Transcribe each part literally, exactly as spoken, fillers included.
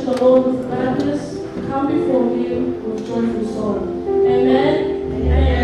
the Lord with gladness, come before him with joyful song. Amen. Amen.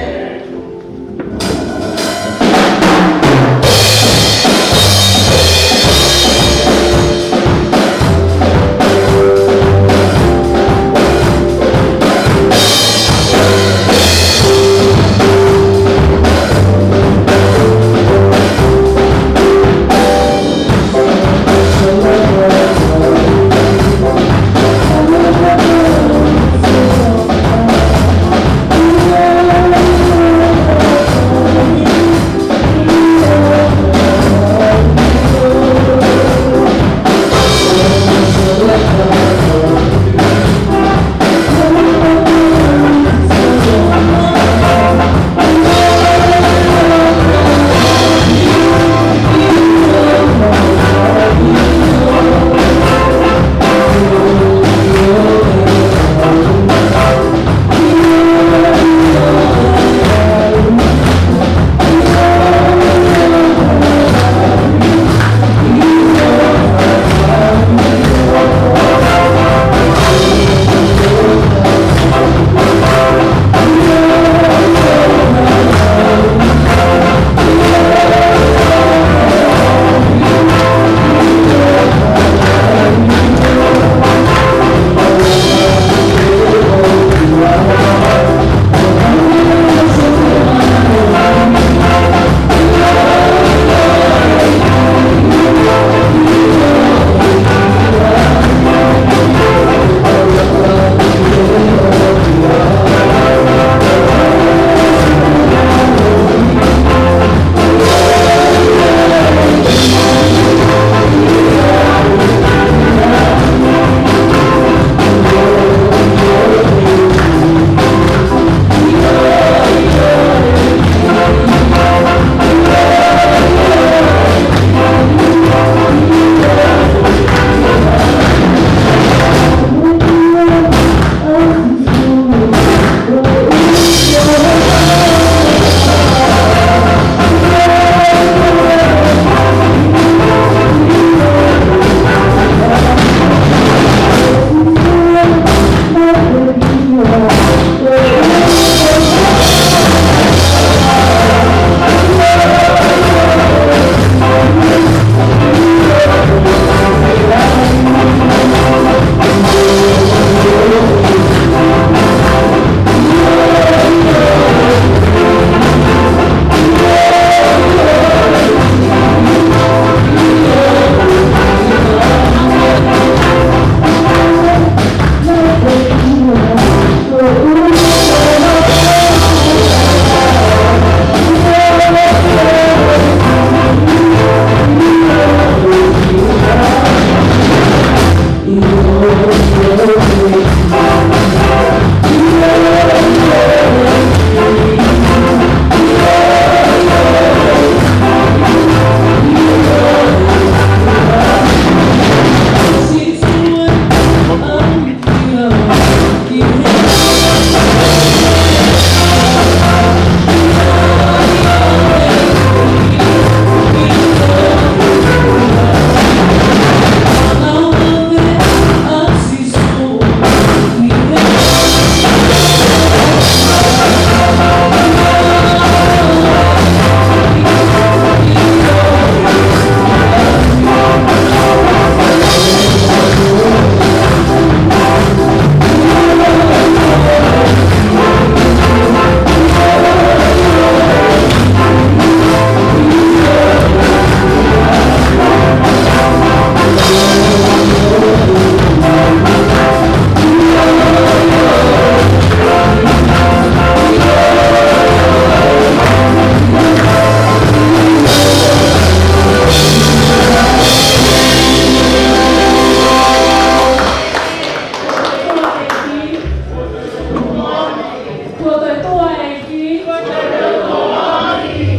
Kuo toe tō e ʻEiki.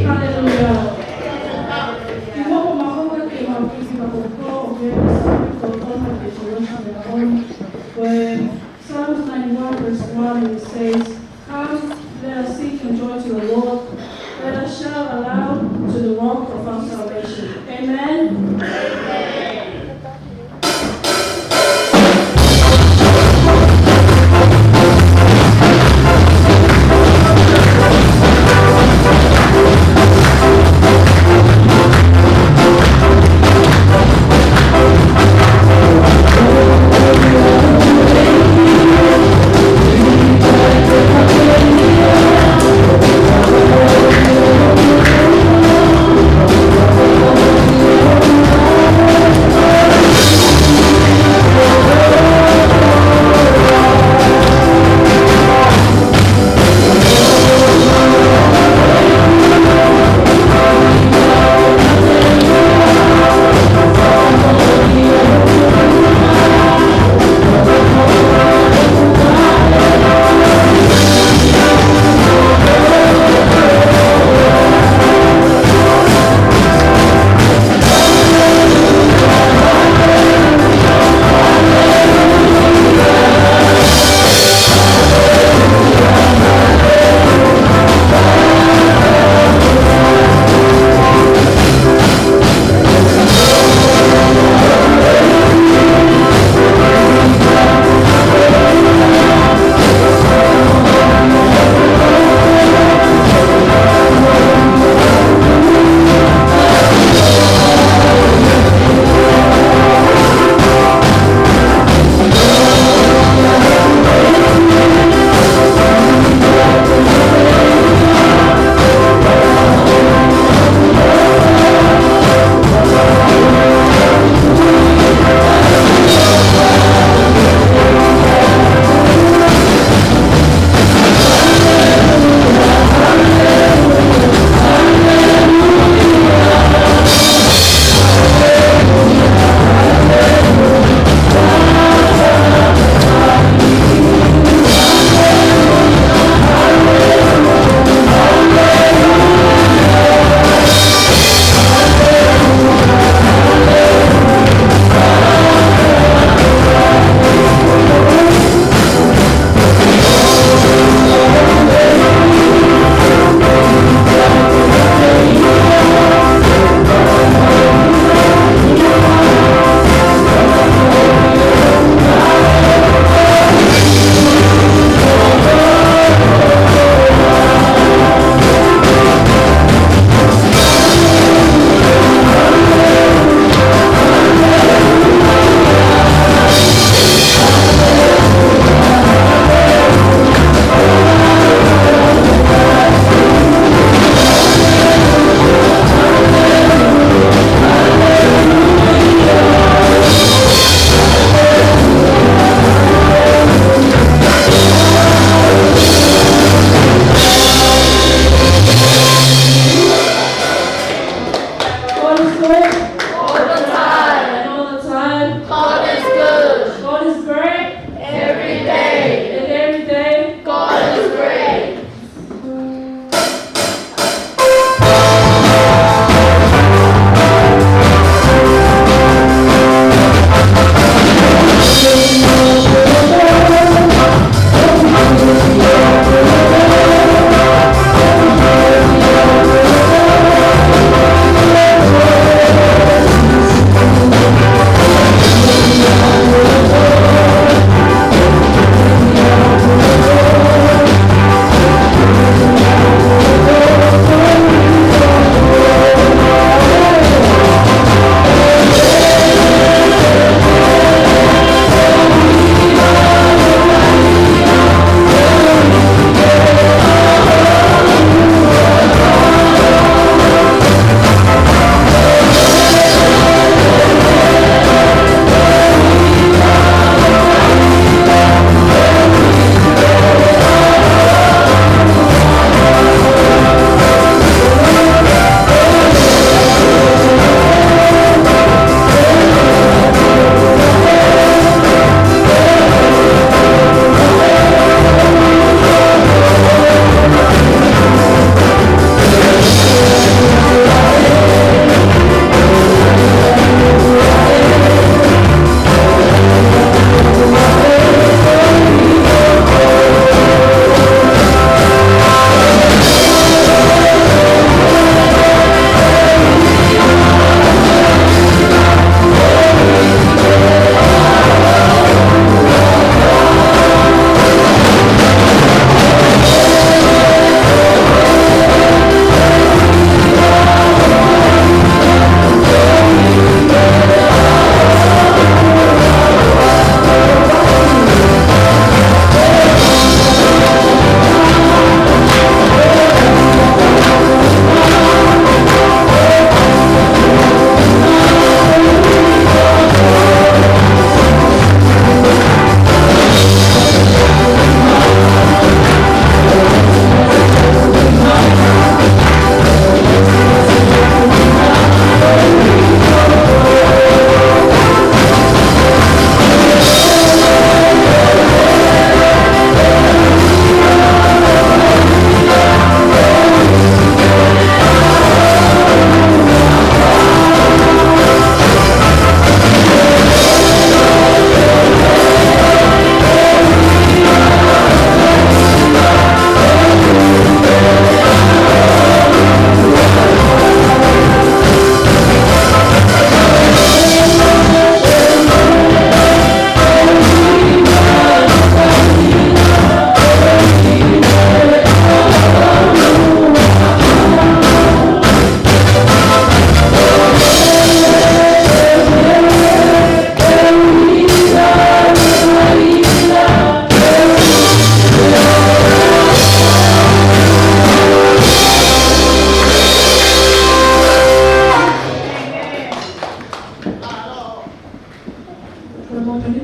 Haleluia. Kimuʻa pea mou hoko, ke mau kiʻi fakakaukau ʻo e Psalm ninety-one, verse one, it says, "Come, let us sing and joy to the Lord. Let us shout aloud to the rock of our salvation." Amen.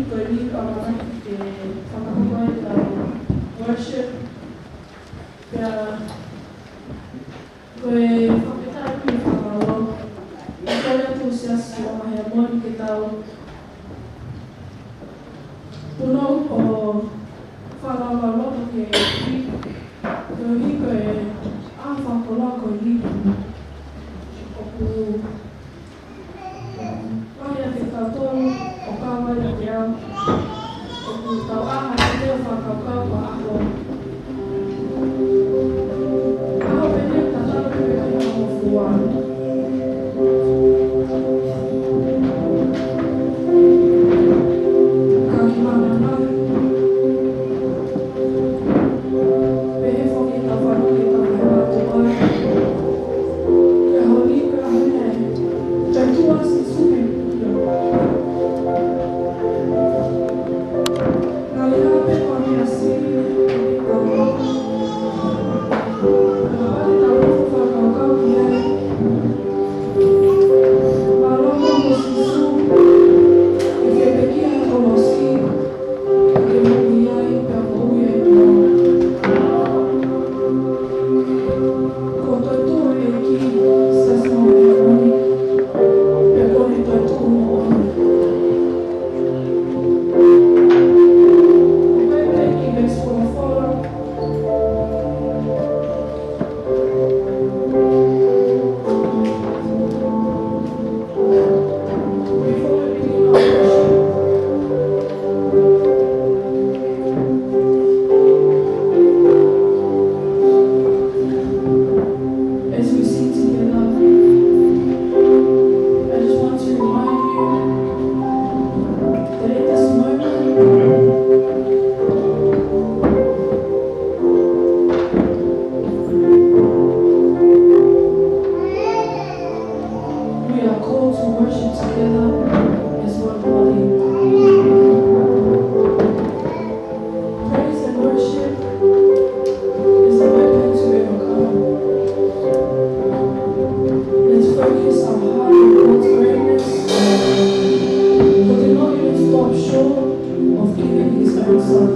ko eni ʻoku ʻamanaki ke fakahoko ai ʻetau worship. Pea ko e fakafetaʻi ʻeku fakamaau ʻi he kole atu ʻa e Siasi ʻo Maheamoni ke tau punou ʻo fakakaukau loto ki he ʻEiki, koeʻuhi ko e ʻaho fakakoloa ko eni ʻoku ʻoange kiate kitautolu, ʻo kau ai kiate au, ʻoku tau ʻā hake ʻo fakakaukau ki he ʻaho. ʻAho pehē tatau pē mo e ʻaho fua. Ka kiʻi mānava, pehē foki ʻetau fanongo ki heʻetau fehālaaki. Ko e ʻaho ni ko e ʻaho naʻe toetuʻu ai ʻa Sīsū mei he kuonga. Naʻe ʻi ai pē ko e meʻa siʻi, ko e meʻa ʻoku tau nofo fakakaukau ki ai. Mālō mo Sīsū, ʻi he pekia ʻo e kolosi, ke moʻui ai pea moʻui ai pē. Kuo toetuʻu e ʻEiki, Siasi Maheamoni, pea kuo ne toetuʻu moʻoni. ʻOku pehē ʻe he kiʻi veesi folofola, as we sing together, I just want to remind you that in this moment, we are called to worship together as one body. Praise and worship is a weapon to overcome. Let's focus our heart on God's greatness, for do not even stop short of giving his own son.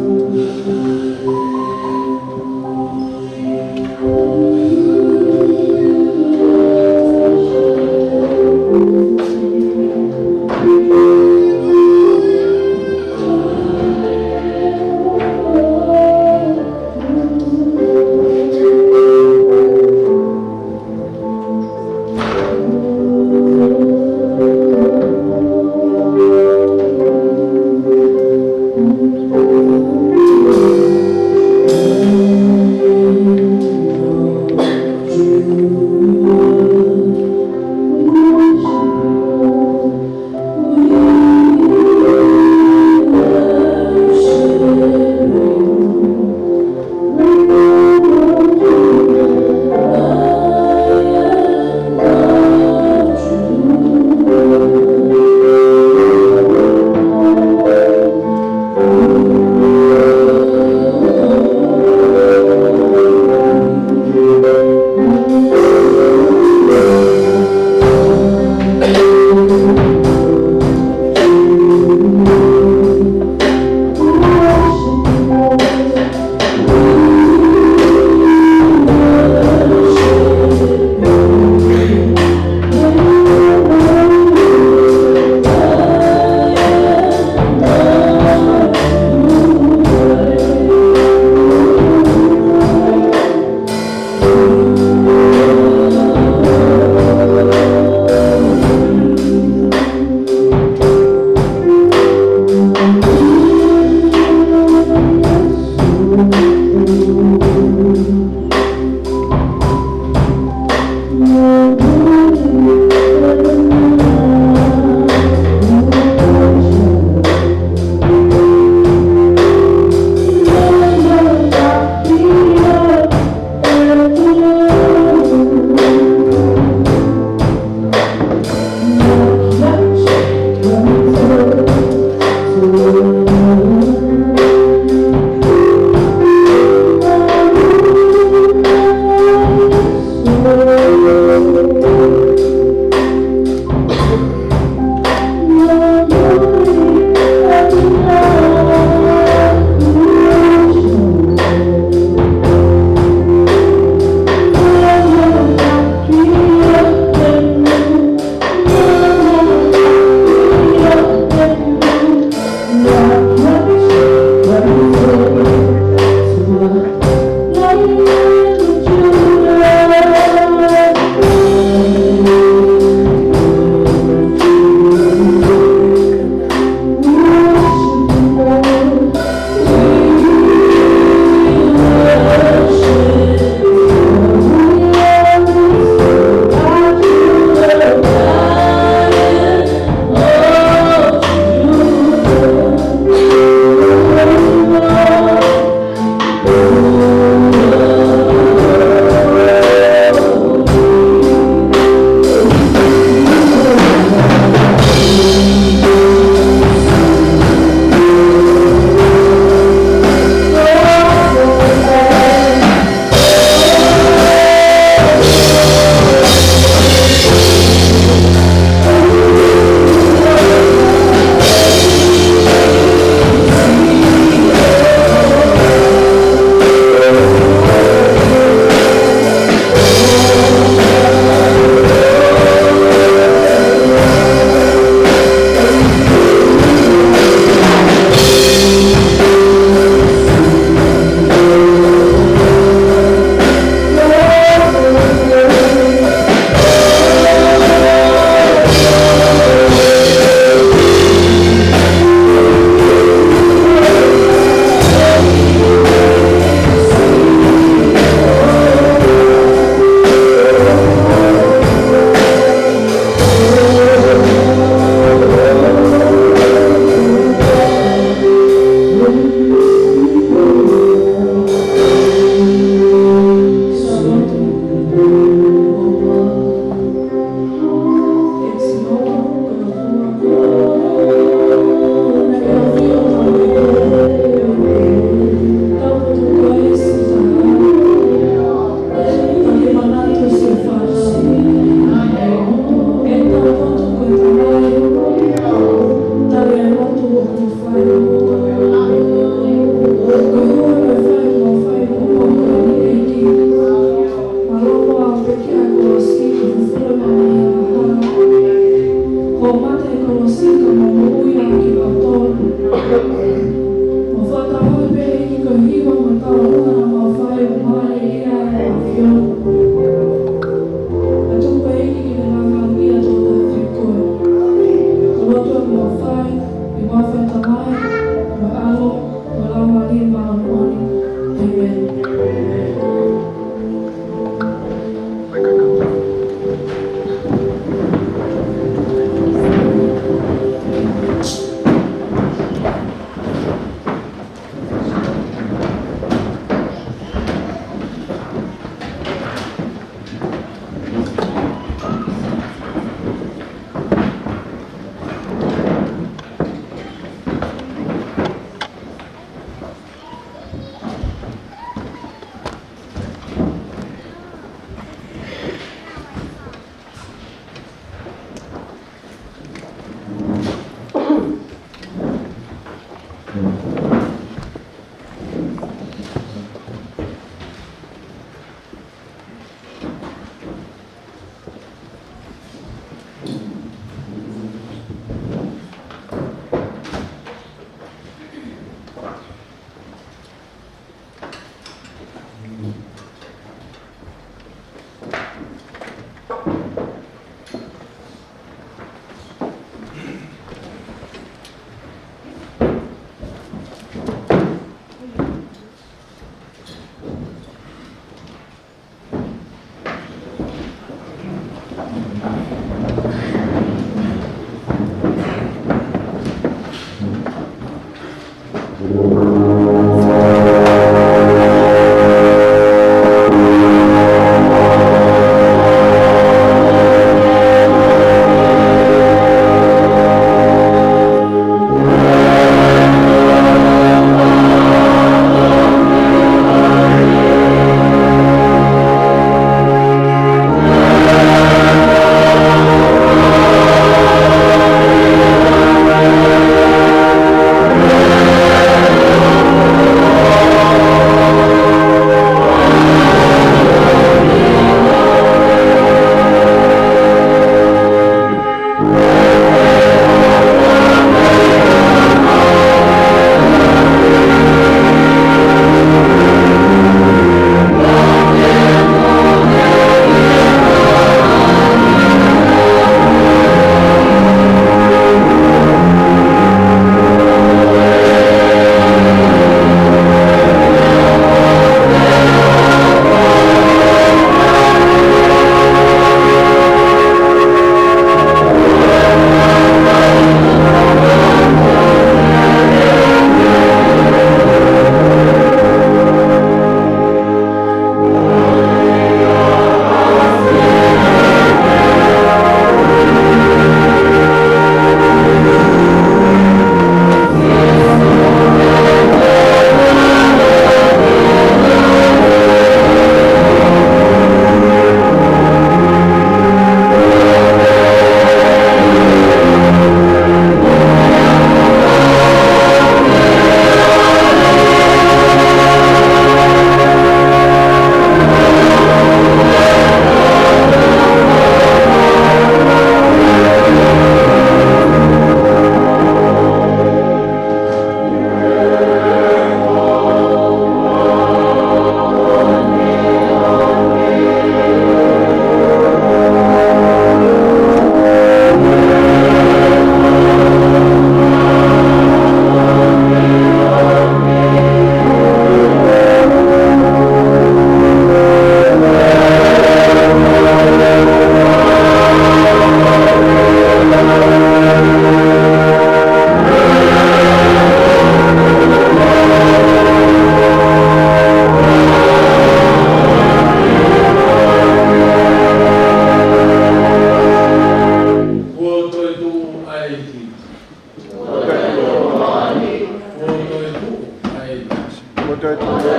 ʻEiki, ʻa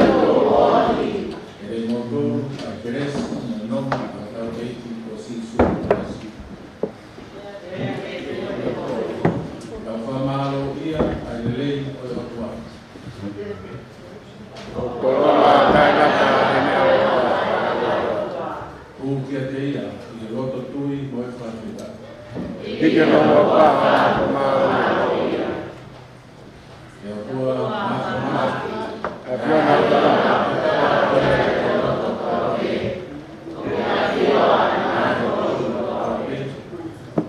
e kelesi mo e nonga ʻa hotau ʻEiki ko Sīsū Kalaisi, ʻa e fakamālō ʻa e lelei ʻo e ʻOtua, ʻoku koloa taʻengata ʻene ʻaloʻofa, ʻoku kiate ia ʻi he loto tui mo e fakafetaʻi. ʻI he loto tui mo e fakafetaʻi. ʻE ʻOtua māfimafi, ʻAfiona ʻoku tau.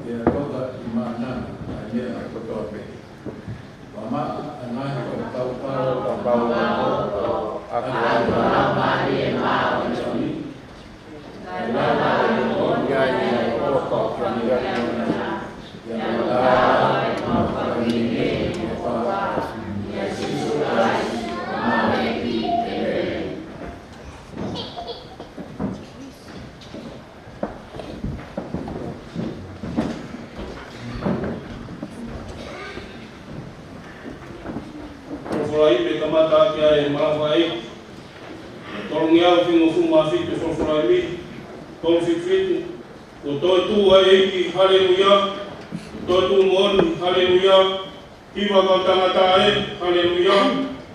ʻE ʻOtua ʻi mānava ʻa e meʻa kotoa pē. Ua ma ʻa e ngaahi fakakaukau, fakakaukau, ʻa e ʻAfiona. Folofola ʻi he kamata ʻaki ʻa e malafa ʻi he tolungeau fitungofulu mā fitu, folofola ʻi he tolu fitu fitu. Kuo toetuʻu ʻa e ʻEiki, haleluia. Kuo toetuʻu moʻoni, haleluia. Hiva kau tangata ē, haleluia.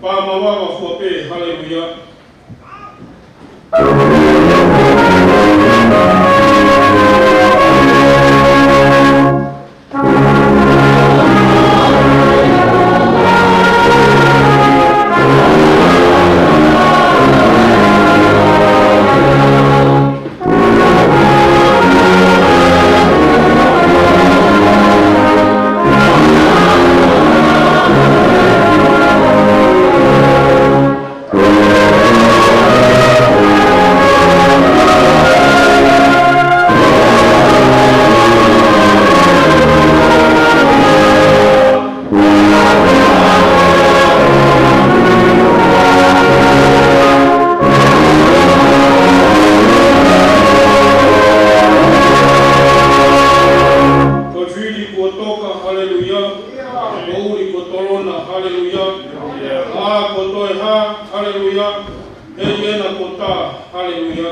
Pā mavava fua pē, haleluia. Ko e fili kuo toka, haleluia. Ko e ʻuli kuo tolona, haleluia. Ko e toeha, haleluia. Heliena kuo tā, haleluia.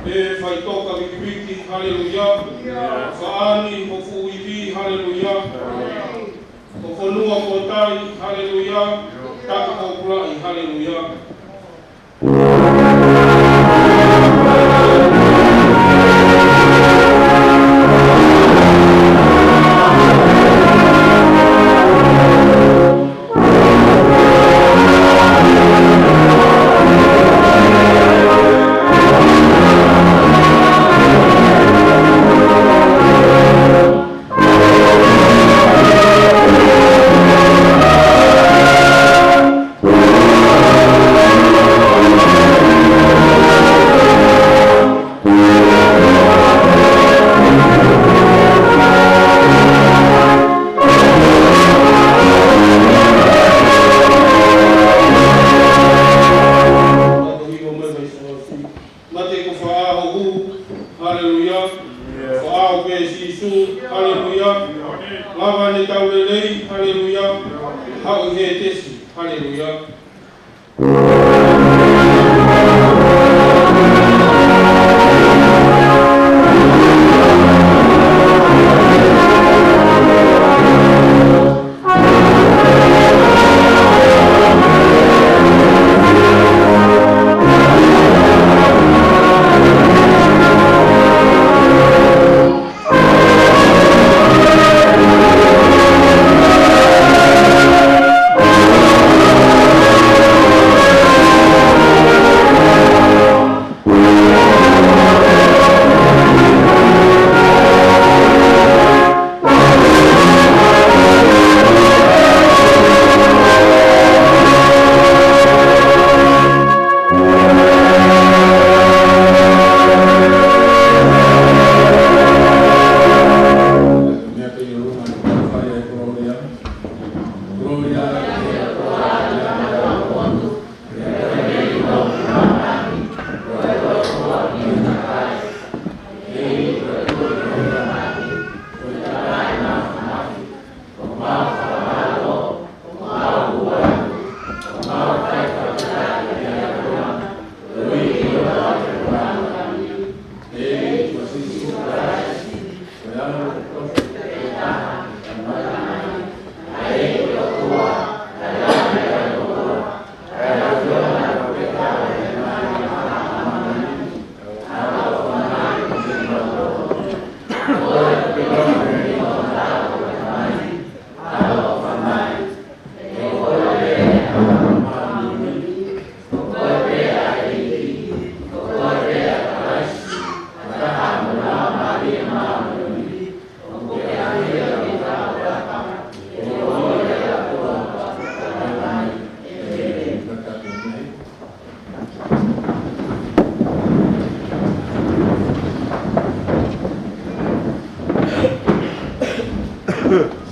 ʻE faʻitoka vikiviki, haleluia. Faʻani ho fuʻu ivi, haleluia. Ko e fonua kuo tali, haleluia. Taki kuo kulaʻi, haleluia. Mate ko Faʻahohu, haleluia. Faʻaho pē Sīsū, haleluia. Lava ʻene tau lelei, haleluia. Haʻu ʻi he tesi, haleluia.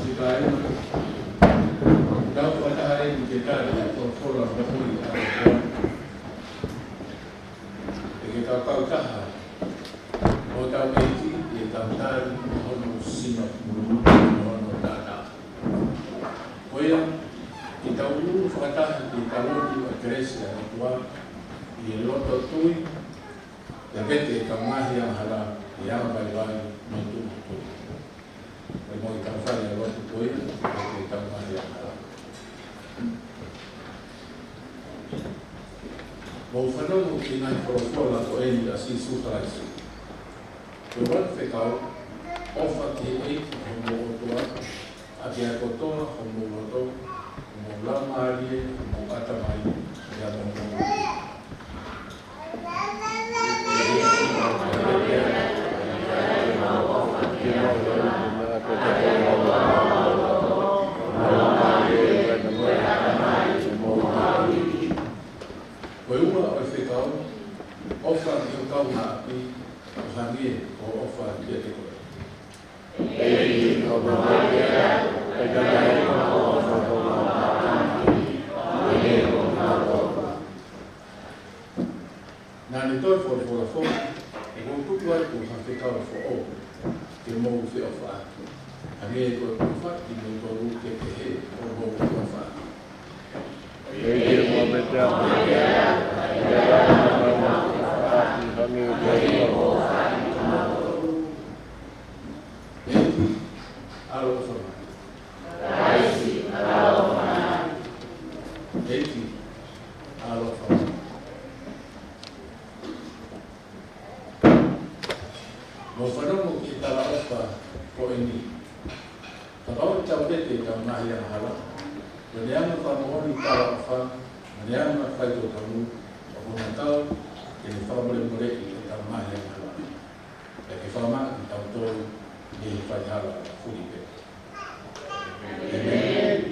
Siʻi kāinga, tau fakataha eni ke tali ʻa e folofola moʻui ʻa e ʻOtua. ʻE ke kau kau taha ʻo tau ʻEiki ʻi heʻetau tali hono sino mulu, hono taʻataʻa. Ko ia, ke tau ʻulu fakataha ki he talotu ʻa e kelesi ʻa e ʻOtua ʻi he loto tui, pea vete ʻetau ngaahi angahala ʻi he anga vaivai mo e tuʻutuʻuni. Pea mo ʻetau fai ʻa e lotu ko ia, pea vete ʻetau ngaahi angahala. Mou fanongo ki he ngaahi folofola ko eni ʻa Sīsū Kalaisi. Ko e fekau, ʻofa ki he ʻEiki ko homou ʻOtua ʻaki ʻa e kotoa homou loto, homou laumālie, homou ʻatamai, pea mo homou Ko e ua ʻo e fekau, ʻofa ki ho kaungāʻapi, ʻo hangē ko hoʻo ʻofa kiate koe. Naʻa ne toe folofola foki, ʻoku ou tuku atu ha fekau foʻou ke mou feʻofaʻaki, hangē ko ʻeku ʻofa kimoutolu, ke pehē ʻoku mou feʻofaʻaki. ʻEiki, ʻoku mau pehē atu, ke ʻofa ʻaki, hangē ko hoʻo ʻofa. ʻEiki, ʻaloʻofa mai. ʻEiki, ʻaloʻofa mai. Mou fanongo ki he talaʻofa ko eni. Kapau te tau vete ʻetau ngaahi angahala, ko ʻene anga fakamoʻoni talaʻofa, ko ʻene anga faitotonu, ʻoku ne kau ke ne fakamolemoleʻi ʻetau ngaahi angahala, pea ke fakamaʻa kitautolu mei he faihala fuli pē. ʻĒmeni.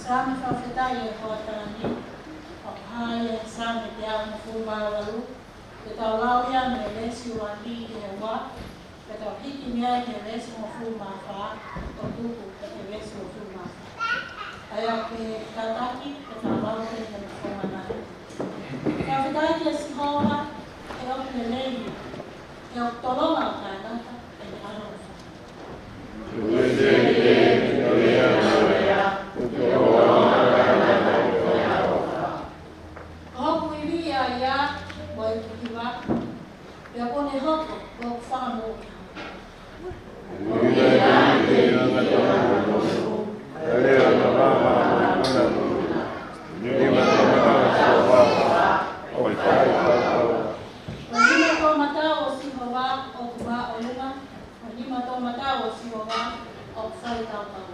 Saame fakafetaʻi ʻo e hoʻatā ni, ʻoku hā ia he Saame teau hongofulu mā valu, pea tau lau ia mei he veesi ua ki he ua, pea tau hiki mei ai ki he veesi hongofulu mā fā, ʻo tuku ki he veesi hongofulu mā fā. ʻA ia ʻoku pehē ʻe he kātaki, pea tau lau ki he fononga. Fakafetaʻi kia Sihova, he ʻoku lelei ia, he ʻoku tolonga ʻo taʻengata ʻene ʻaloʻofa. Ko hoku ivi ia ia, mo ʻeku hiva, pea kuo ne hoko ko hoku fakamoʻui. Ko e nima toʻomataʻu ʻo Sihova ʻoku māʻolunga, ko e nima toʻomataʻu ʻo Sihova ʻoku fai tautau.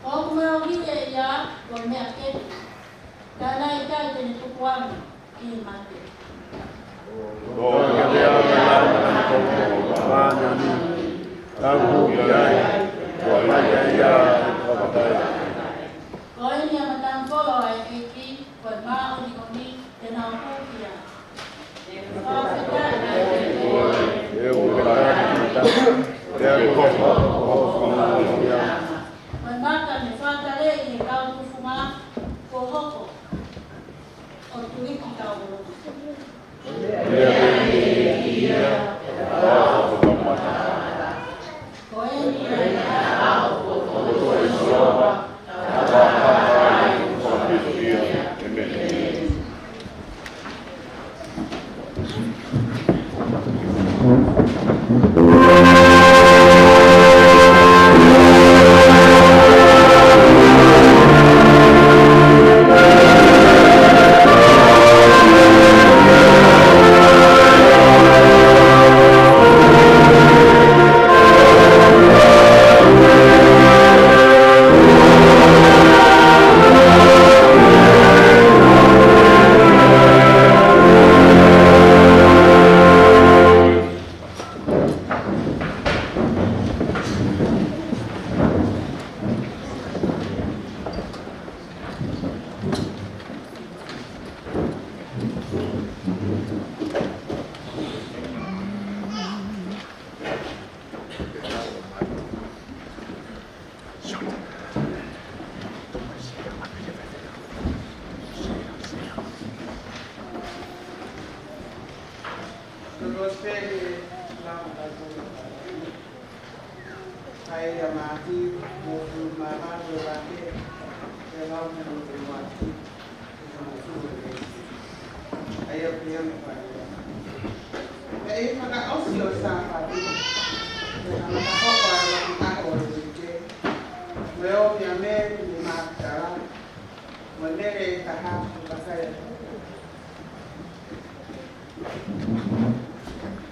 Ko hoku maʻu ʻe ia ko e meʻa kehe, ka naʻe ʻikai te ne tukuange ki he mate. Ko eni ʻa e matangi kolo ʻa e ʻEiki, ko e māʻoniʻoni te nau hū ki ai. Ko e maka ne fakataleʻi ʻe he kau tufunga, kuo hoko ʻo tuliki tauolo. Ko eni ʻa e Pai ia Mātiu, mo tu mama, mo vake, te lau mo te mati, te mo tu e. ʻA ia pia mo pai ia. Pea ʻi he fakaʻosi ʻo e Sāpate, pea kamata hoko ʻa e ʻaho ʻo e uike, mo e ō kia Mele mo Makitala, mo e Mele ʻe taha, ʻo ka sai.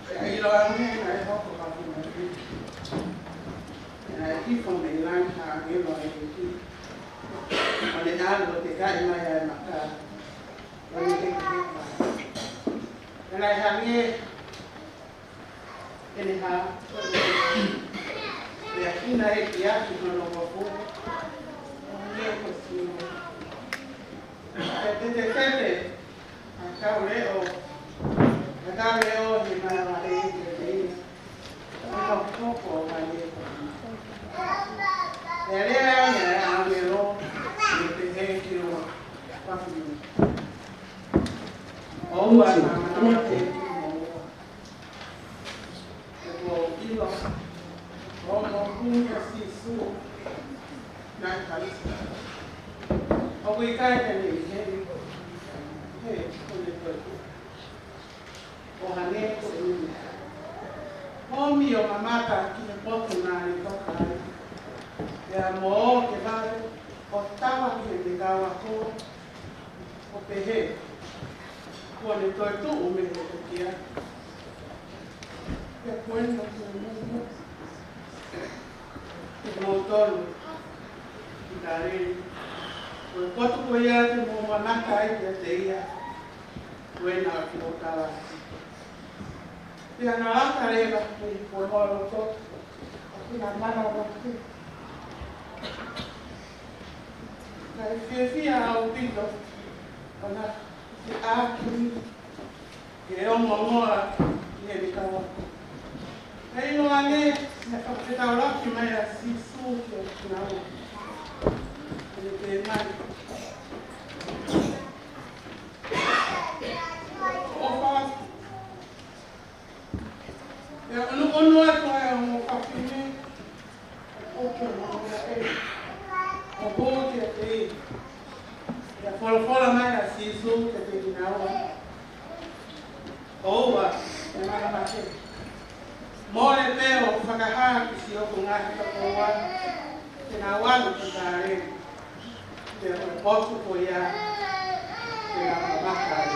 Pea ʻiloange naʻe hoko ʻa e fakamoʻui. Naʻe hifo mei langi ha ʻāngelo ʻa e ʻEiki, ʻo ne ʻalu ʻo tekaʻi mai ʻa e maka, ʻo ne teke he pa. Pea naʻe hangē ʻene hala, pea hina e kia ki hono kofu, ʻo hangē ko Sione. Pea tetetete ʻa e kau leʻo, ʻa e kau leʻo he manavahē kiate ia, ʻi hono hoko ʻo hangē ko Sione. Pea lea ange ʻa e ʻāngelo, ʻo ne pehē ki hono kofu, ʻOua naʻa manavahē kimoua. He kuo u ʻilo ʻa hoʻomou hū kia Sīsū naʻe Kalaisi. ʻOku ʻikai te ne ʻi heni, he kuo ne toetuʻu ʻo hangē ko ʻene meʻa. Mou ōmi ʻo mamata ki he potu naʻa ne toka ai, pea mou ō ke vale ʻo tala ki heʻene kau ako, ʻo pehē, Kuo ne toetuʻu mei he pekia, pea kuo ne toetuʻu kimoutolu ki Kāleli. Ko e potu ko ia te mou mamata ai kiate ia, ko ena ʻoku ou tala atu. Pea na lata leva mei he puamoa loto, ʻo kina mana o mate. Naʻe fiefia ʻaupito ʻa e ʻaho ni ke ongoongoa ʻi heʻene kau ako. Pea ʻi he ʻaho ni, naʻe fakafetaulaki mai ʻa Sīsū kiate kinaua, ʻo ne pehē mai, ʻOfa atu, pea ʻonoʻono atu ʻa e ongo fafine ʻoku ʻi hono ʻea, ʻo hū kiate ia. Pea folofola mai ʻa Sīsū kiate kinaua, ʻOua ʻe maʻamaʻa. Mole pē ʻo fakahā ki siʻoku ngaahi tokoua te nau ʻalu ki Kāleli, pea ko e potu ko ia te nau mamata ai.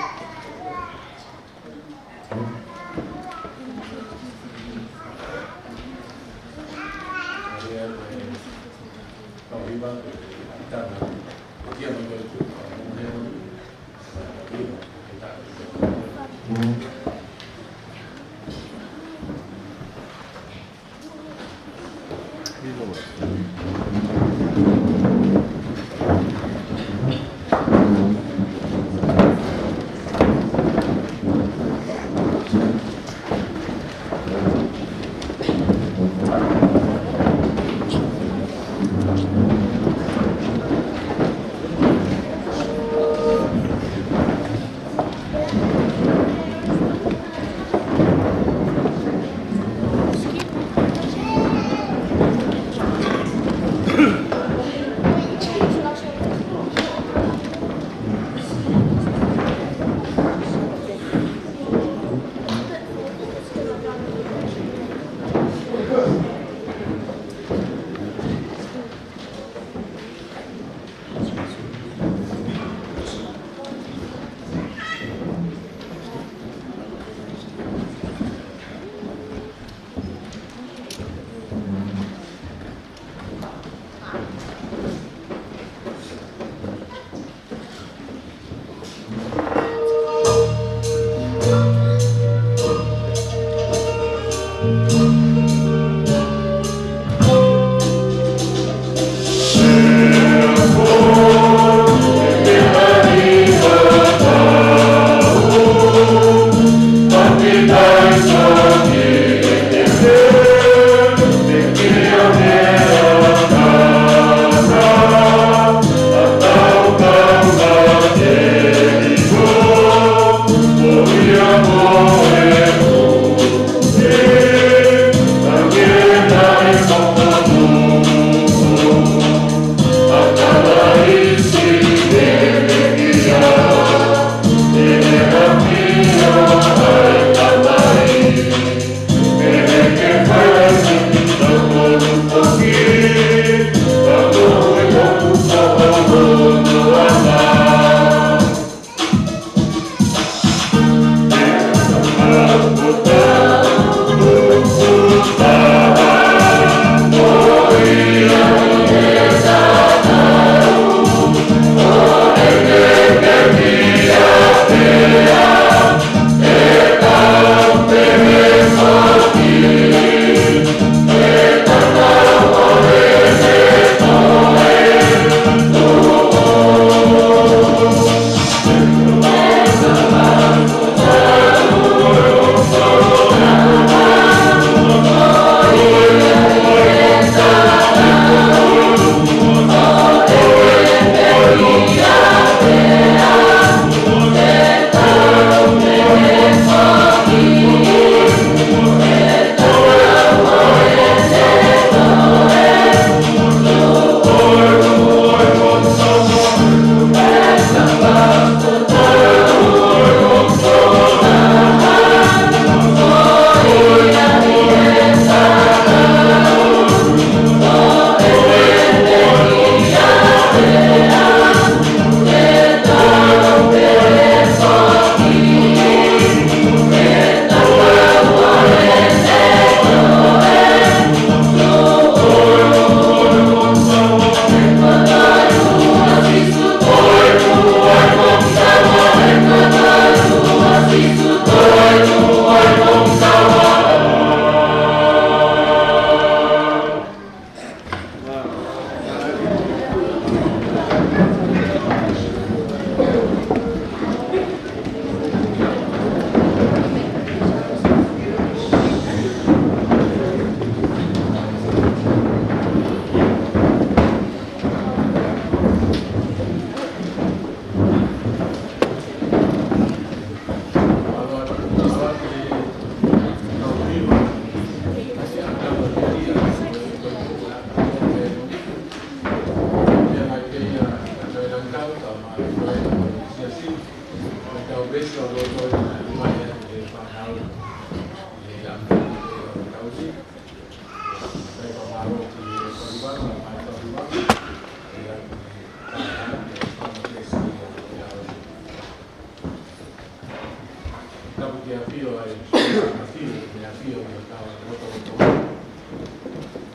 ʻAfio ʻi hotau lotolotonga.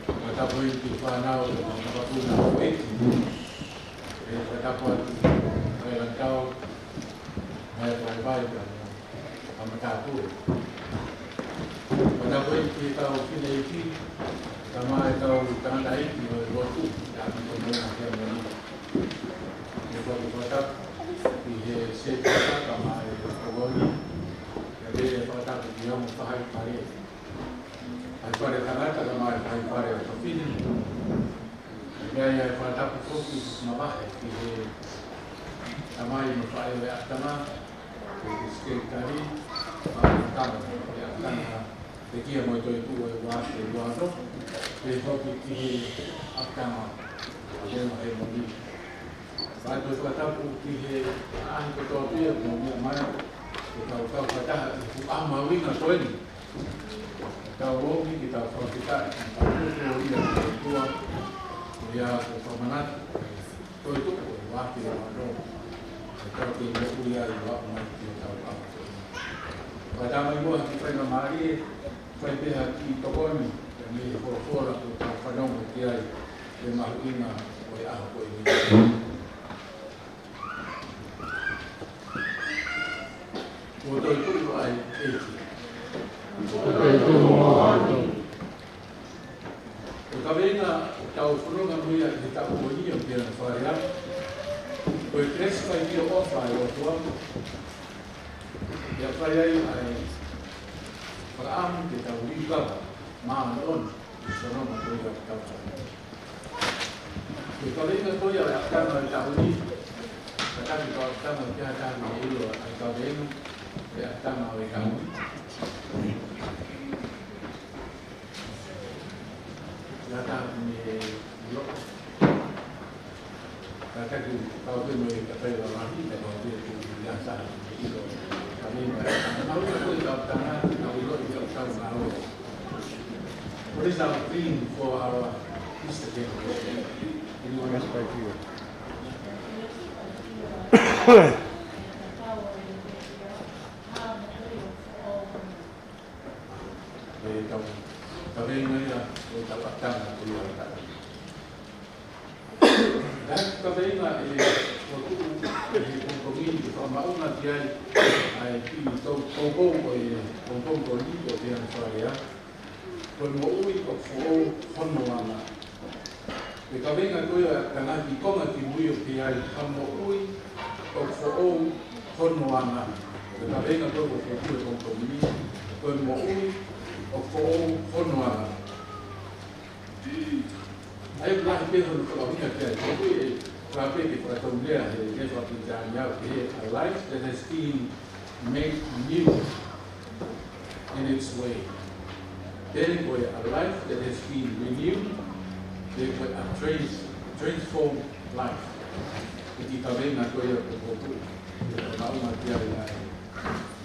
Fakatapu ʻi he fānau ʻo e Fakapuna ʻo ʻEiki. ʻE fakatapu atu ʻa e lantau, ʻa e vaivai, ʻa e matāpule. Fakatapu ʻi he kau fineʻeiki, kae ʻumaʻā e kau tangataʻeiki ʻo e lotu, ʻa e ʻapi ko Moʻunga Heamoni. ʻE fakatapu ʻi he sētuata kae ʻumaʻā e tokoni, ʻa e fakatapu ki he ongo faifekau. ʻA e fale tangata kae ʻumaʻā e fale fafine. Pea ʻe fakatapu foki mavahe ki he tamai mo e faʻē ʻo e ʻapitanga, ki he sekelitali, ʻa e ʻapitanga, ʻa e ʻapitanga, pekia mo e toetuʻu ʻo e uaafe ua ono, pea foki ki he ʻapitanga, ʻa Moʻunga Heamoni. Pea toe fakatapu ki he ʻaʻahi kotoa pē ʻoku mou meʻa mai, ke tau kau fakataha ʻi he fuʻu ʻaho mahuʻinga ko eni. Tau ō mai ke tau fakafetaʻi, ke tau tuku ʻo ia ki he ʻOtua, ʻo ia ʻoku fakamanatu, toetuʻu ʻo e uaafe ua ono, ʻa e tau kei moʻui ai ʻo aʻu mai ki he tau ʻaho. Pea tau mai muʻa ha kiʻi faingamālie, fai pē ha kiʻi tokoni, ʻa e meʻa folofola ʻoku tau fanongo ki ai, ʻa e mahuʻinga ʻo e ʻaho ko eni. Kuo toetuʻu ʻa e ʻEiki. Kuo toetuʻu ʻa e ʻEiki. Ko e kaveinga ʻoku tau fononga mo ia ʻi he taʻu ko eni ʻo Piano Farea. Ko e classified ʻofa ʻa e ʻOtua. ʻIo, fai ai ʻa e fakaʻamu ke tau līkava, māʻoniʻoni, ʻi he fononga ko ia ʻoku tau fai. Ko e kaveinga ko ia ʻo e ʻapitanga ʻo e taʻu ni, kātaki ko e ʻapitanga ʻoku ʻikai ha taha ʻe ʻilo ʻa e kaveinga ʻo e ʻapitanga ʻo e taʻu ni. ʻIkai ha taha ʻe ʻilo. Kātaki kau pē mo e kakai lalahi, kae kau pē ʻi he ʻikai ha taha ʻe ʻilo. Ka meimei, ʻa e ʻapitanga ko e ʻapitanga, ʻa e ʻilo ʻi he ʻapitanga ʻo e What is our theme for our Easter celebration? Anyone else? ʻE tau, tau kaveinga ia, ʻo tau ʻapitanga ko ia ʻo e taʻu. Naʻe kaveinga ʻe he ʻOtua ʻi he pongipongi ni ke fakamaʻunga ki ai ʻa e kiʻi tau poupou ʻo e pongipongi ko eni ʻo Piano Farea. Ko e moʻui ʻoku foʻou hono anga. Ko e kaveinga ko ia ʻa e ʻapitanga ki konga ki mui ʻoku ʻi ai ha moʻui ʻoku foʻou hono anga. Ko e kaveinga ko ia ʻoku foʻou he pongipongi ni, ko e moʻui ʻoku foʻou hono anga. ʻA ia ʻoku lahi pē hono fakaʻuhinga ki ai, ko e ʻuhi ʻe fakaʻamu ke fakatonulea he, he fakapilitānia ʻoku pehē, a life that has been made new in its way. Pe ko e a life that has been renewed, pe ko e a trans-, transformed life. Ko e kiʻi kaveinga ko ia ʻoku ou, ʻoku ou maʻu ki ai ʻa e,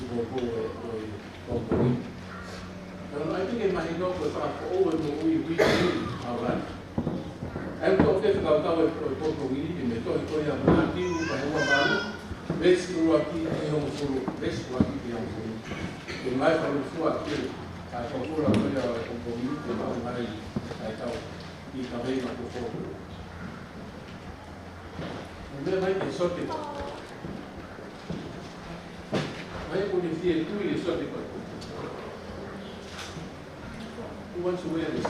ʻoku ou, ʻoku ou, ʻoku ou Ka naʻe ʻikai ke mahino ko e fakafoʻou e moʻui, renew our life. ʻA ia ko e fekau kau e, ko e, ko e, ko e, ko e, ko e, ko e, Mātiu vahe ua valu, veesi ʻuluaki ki he hongofulu, veesi ʻuluaki ki he hongofulu. Ko e ngaahi fakalūkufua ki he, ʻa e folofola ko ia ʻo e pongipongi ni, ko e maʻu mai ʻa e tau, ʻi he kaveinga ko e. Meʻa mai ki he sote. Mai ko eni fie tui e sote ko ē. Who wants to wear this?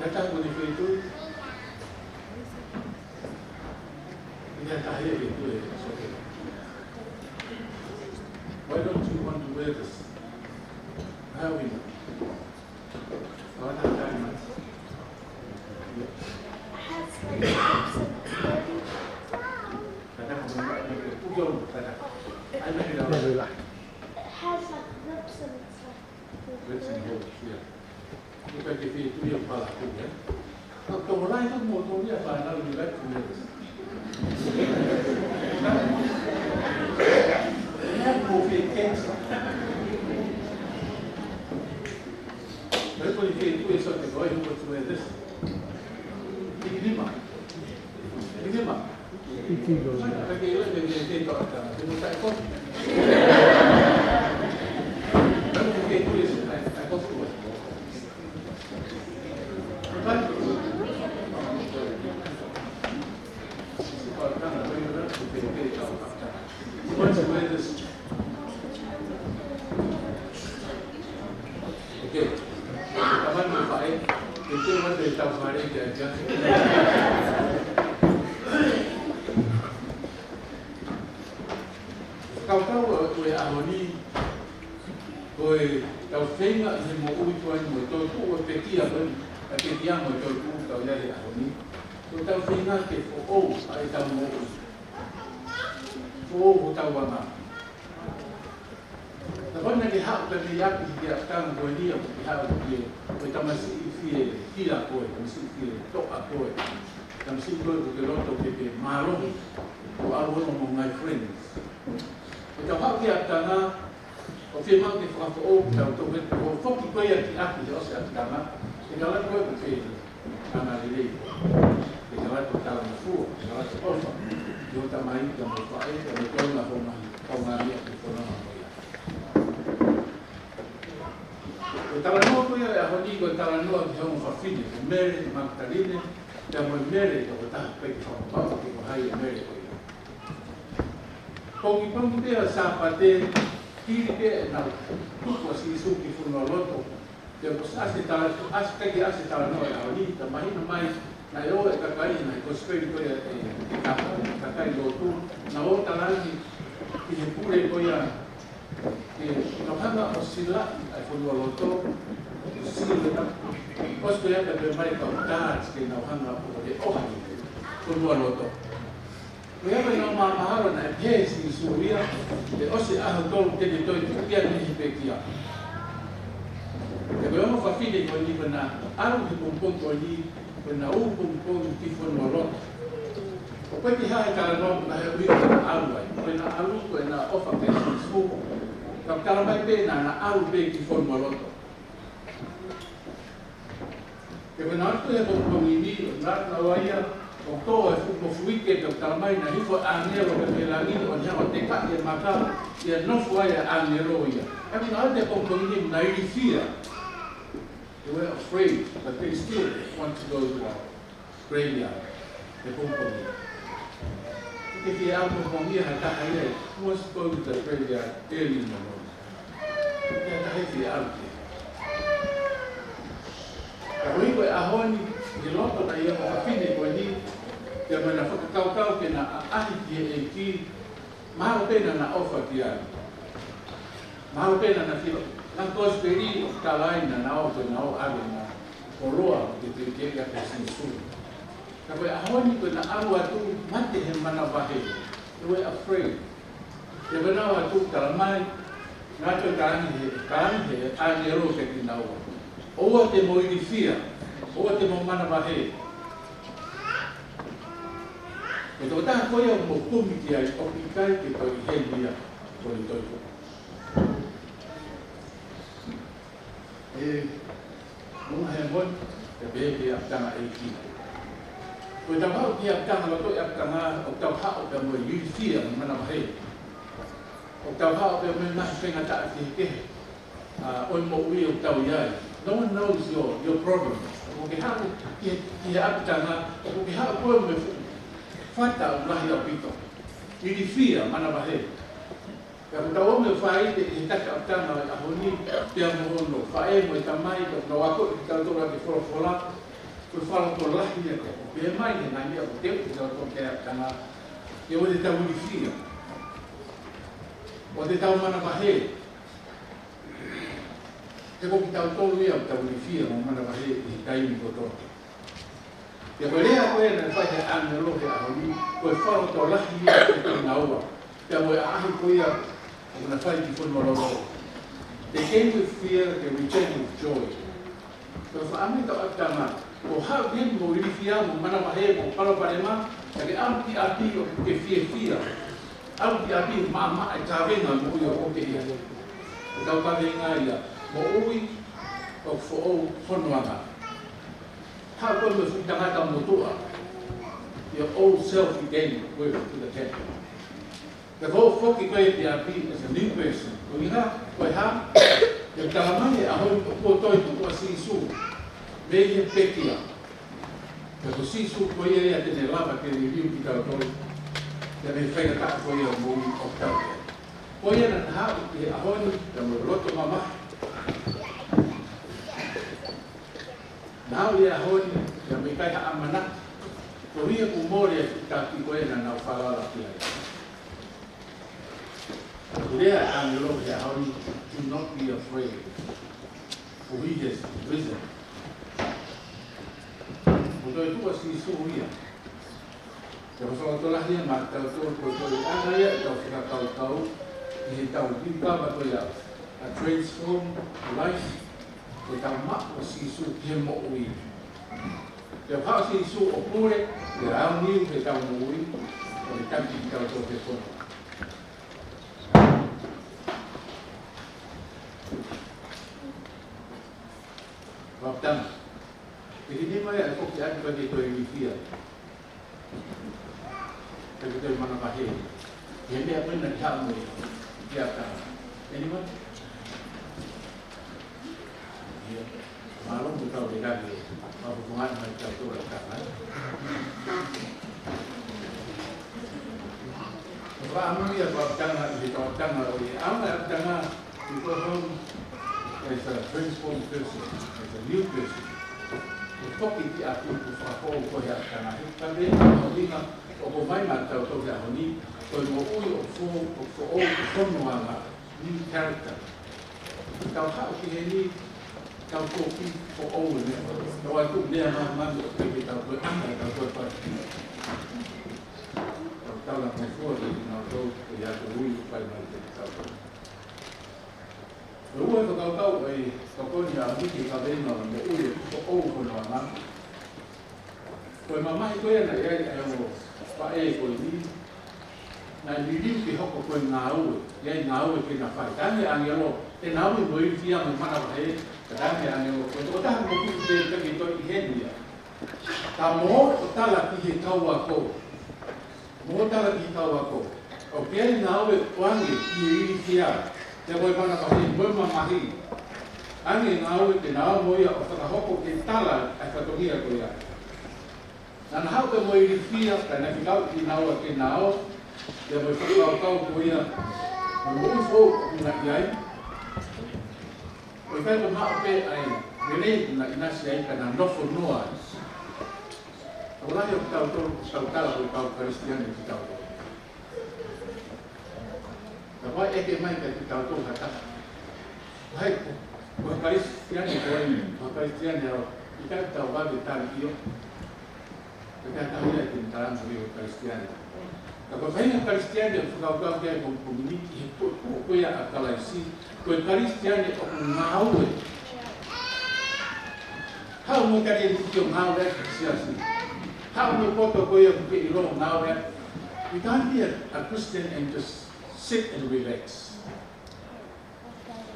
Kātaki ko eni fie tui. Ina tahi e tui e sote. Why don't you want to wear this? How we know? It has, like, ribs and stuff. It has, like, ribs and stuff. Ribs and holes, yeah. Ko e kiʻi fie tui ʻoku pala atu, eh? Ka ko e lahi ʻa e moʻui ʻa e fānau ni, like, Pea ko e fie tui e sote ko ē, who wants to wear this? Kiʻi lima. Kiʻi lima. Kiʻi lima. Ka ke ʻilo, ke, ke, ke, ke, ke, ke, ke, ke, ke, ke, ke, ke, ke, ke, ke, ke, Te mate tau fare ke aja. Kaukau ʻo e ʻaho ni, ko ʻetau feinga he moʻui ko eni mo e toetuʻu ʻo e pekia ko eni, ʻa e pekia mo e toetuʻu ʻoku tau ʻi ai he ʻaho ni. Ko ʻetau feinga ke foʻou ʻa ʻetau moʻui. Foʻou hotau anga. Naʻa ko ena ke haʻu pē mei ʻapi ki he ʻapitanga ko eni ʻoku ke haʻu ki he, ko e tamasiʻi fie hila koe, tamasiʻi fie toʻa koe, tamasiʻi koe ʻoku ke loto ke ke mālohi, ʻo ʻalu ʻo mo ngai friends. ʻE tau haʻu ki he ʻapitanga, ʻoku fiemaʻu ke fakafoʻou kitautolu, ʻo foki ko ia ki ʻapi he ʻosi ʻapitanga, ʻe kala koe ʻoku ke ana lelei. Ke kala ko talangofua, ke kala ko ʻofa. Ki ho tamai, ki hoʻomo faʻē, ki hoʻomo toenga, ko e ngaahi, ko e ngaahi meʻa ke fononga ko ia. Ko e talanoa ko ia ʻo e ʻaho ni, ko e talanoa ki he ongo fafine, ko Mele Makitaline, pea mo Mele, ko e taha pē ke fakapapau ke ko hai ʻa Mele ko ia. Pongipongi pē ʻo e Sāpate, hili pē ʻenau tuku ʻa Sīsū ki fonualoto, pea kuo ʻosi ʻasi e tala, ʻosi ʻikai ke ʻasi e talanoa ʻo e ʻaho ni, ka mahino mai, naʻe ō e kakai, naʻe kosipeli ko ia ʻe, ʻe he kakai, kakai lotu, naʻa nau ō ʻo talaange ki he pule ko ia, ke nau hanga ʻo silaʻi ʻa e fonualoto, ʻo sila, ʻosi ko ia ka pehē mai kau guards ke nau hanga ʻo leʻohi e fonualoto. Ko ia ko ʻenau maʻamaʻa naʻe pehē ʻe Sīsū ia, ʻe ʻosi e ʻaho ʻe tolu te ne toetuʻu ia mei he pekia. Pea ko e ongo fafine ko eni ko ʻena ʻalu he pongipongi ko eni, ko ʻena ʻū pongipongi ki fonualoto. ʻOku ʻikai ke hā he talanoa ko e hā e ʻuhinga naʻa na ʻalu ai. Ko ʻena ʻalu, ko ʻena ʻofa kia Sīsū. Ka ʻoku tala mai pē naʻa na ʻalu pē ki fonualoto. Pea ko ʻena ʻalu he pongipongi ni, ʻo na na ua ia, ʻo tō e fuʻu kofuike, pea ʻoku tala mai naʻe hifo e ʻāngelo mei langi, ʻo ne hanga ʻo tekaʻi e maka, ʻi he nofo ai e ʻāngelo ia. Pea ko ʻena ʻalu he pongipongi ni, naʻa na ilifia. They were afraid, but they still want to go to the graveyard he pongipongi. Ke fie ʻalu he pongipongi ha taha ia, who wants to go to the graveyard early in the morning? Ke taha ia fie ʻalu ki ai. Ka ko e ʻaho ni, ʻi he loto ʻa e ongo fafine ko eni, pea mo ʻena fakakaukau ke na ʻaʻahi ki he ʻEiki, mahalo pē naʻa na ʻofa ki ai. Mahalo pē naʻa na filo. Naʻe kosipeli ʻoku tala ai naʻa na ō, ko ʻena ō ʻave ʻena koloa ʻo e tēkeki ʻa Sīsū. Ka ko e ʻaho ni ko ʻena ʻalu atu, mate he manavahē. They were afraid. Pea ko ʻena ō atu, tala mai, naʻe toe talaange ʻe he, talaange ʻe he ʻāngelo kiate kinaua, ʻoua te mou ilifia, ʻoua te mou manavahē. Ko e tokotaha ko ia ʻoku mou kumi ki ai, ʻoku ʻikai ke toe ʻi heni ia, kuo ne toetuʻu. ʻE, mo e ngaahi moʻoni, ʻe pehē ki he ʻapitanga ʻEiki. Ko ʻetau haʻu ki he ʻapitanga, loto ʻi he ʻapitanga, ʻoku tau haʻu pē mo e ilifia mo e manavahē. ʻOku tau haʻu pē mo e ngaahi faingataʻa kehekehe ʻa e moʻui ʻoku tau ʻi ai. No one knows your, your problem. ʻOku ke haʻu ki he, ki he ʻapitanga, ʻoku ke haʻu koe mo e fuʻu fata ʻoku lahi ʻaupito. Ilifia, manavahē. Pea ʻoku tau ō mai ʻo fai ʻi he taki ʻapitanga ʻo e ʻaho ni, pea mo hono faʻē mo e tamai, pea ʻoku nau akoʻi kitautolu ʻaki e folofola, ko e fakalotolahi ia ko ē. Pea mai he ngaahi meʻa ʻoku teu kitautolu ki he ʻapitanga, ʻoua te tau ilifia. ʻOua te tau manavahē. He ko kitautolu ia ʻoku tau ilifia mo manavahē ʻi he taimi kotoa. Pea ko e lea ko ē naʻe fai ʻe he ʻāngelo he ʻaho ni, ko e fakalotolahi ia kiate kinaua. Pea mo e ʻaʻahi ko ia ʻoku na fai ki fonualoto. They came with fear, they returned with joy. Ko e faʻahinga ʻo e ʻapitanga, ko e haʻu ke mou ilifia mo manavahē mo palopalema, ka ke ʻalu ki ʻapi ʻoku ke fiefia. ʻAlu ki ʻapi maʻamaʻa e kavenga moʻui ʻoku ke ʻi ai. Ko ʻetau kavenga ia, moʻui ʻoku foʻou hono anga. Haʻu koe mo e fuʻu tangata motuʻa. Your old self again, go to the temple. Pea ko hoʻo foki ko ē ki ʻapi as a new person. Ko e ʻuhinga, ko e hā? He tala mai he ʻaho ni kuo toetuʻu ʻa Sīsū mei he pekia. Pea ko Sīsū ko ia ia te ne lava ke liliu kitautolu. Pea mei he faingataʻa ko ia ʻo e moʻui ʻoku tau ʻi ai. Ko ia naʻa na haʻu ki he ʻaho ni, pea mo e loto mamahi. Naʻa na ʻi he Be afraid, for he has risen. Kuo toetuʻu ʻa Sīsū ia. Pea ko e fakalotolahi ia maʻatautolu, ko e anga ia ʻetau fakakaukau ʻi heʻetau liukava ko ia, a transformed life, ko ʻetau maʻu ʻa Sīsū ki he moʻui. Pea ko Sīsū ʻoku pule, pea aoniu heʻetau moʻui, ʻo ne taki kitautolu ki he fonua. Fakafetaʻi. Ke ke nima ia ʻe foki atu ka ke toe ilifia. Ka ke toe manavahē. He meʻa ko ena ki haʻu mo ia. Kia ta. Anyone? Ia. Mālō mo tau te kake. Mau fufunga mai tau tō la kaka. Ko e ʻamanaki ia ko e ʻapitanga ʻi he tau ʻapitanga ʻo e ʻamanaki ʻapitanga. You go home as a transformed person, as a new person. ʻO foki ki ʻapi ʻo fakafoʻou koe he ʻapitanga. He ka te ʻamanaki ʻoku ʻomai maʻatautolu he ʻaho ni, ko e moʻui ʻoku fo-, ʻoku foʻou, ʻoku fononga, new character. Tau haʻu ki heni, tau foki foʻou e meʻa. Tau ʻai tuʻu meʻa māmani ʻo teke tau toe anga, tau toe fai. Tau la mai fua ki kinautolu, ko ia ko e ui ʻoku fai mai kiate kitautolu. Ko e ua e fakakaukau ʻa e tokoni ʻa Miki Kaveinga ʻo e moʻui ʻoku foʻou fononga. Ko e mamahi ko ia naʻe ʻi ai ʻa e ongo faʻē ko eni, naʻe liliu ke hoko ko e ngāue, ʻi ai e ngāue ke na fai. Talaange ʻe he ʻāngelo, te na ui mo ilifia mo manavahē, talaange ʻe he ʻāngelo, ko e tokotaha ko ē ke, ke, ke toe ʻi heni ia. Ka mou tala ki he kau ako. Mou tala ki he kau ako. ʻOku ʻi ai e ngāue ʻoange ʻi he ilifia, pea mo e manavahē, mo e mamahi. ʻAnge e ngāue ke na ō mo ia ʻo fakahoko ke tala ʻa e fatongia ko ia. Naʻa na haʻu pē mo e ilifia, ka naʻe fekauʻi kinaua ke na ō, pea mo e fakakaukau ko ia, mo e moʻui foʻou ʻoku na ʻi ai. ʻOku ʻikai ko e maʻu pē ʻa e lelei naʻa na ʻinasi ai ka na nofo noa ai. ʻOku lahi ʻo kitautolu, tau tala ko e kau Kalisitiane kitautolu. Ka ʻoku ʻeke mai kiate kitautolu ha taha. Hai, ko e Kalisitiane koe, ko e Kalisitiane au, ʻikai ke tau vave tali ʻio. Pea ka tau ia ke tala mo e Kalisitiane. Ka ko e faʻahinga Kalisitiane ʻoku fakakaukau ki ai e kau kominiti he ko, ko, ko ia ʻa Kalaisi, ko e Kalisitiane ʻoku ngāue. Haʻu mo e kau kominiti ʻo ngāue ki he siasi. Haʻu mo e poto ko ia ʻoku ke ʻilo ngāue. You can't be a, a Christian and just sit and relax.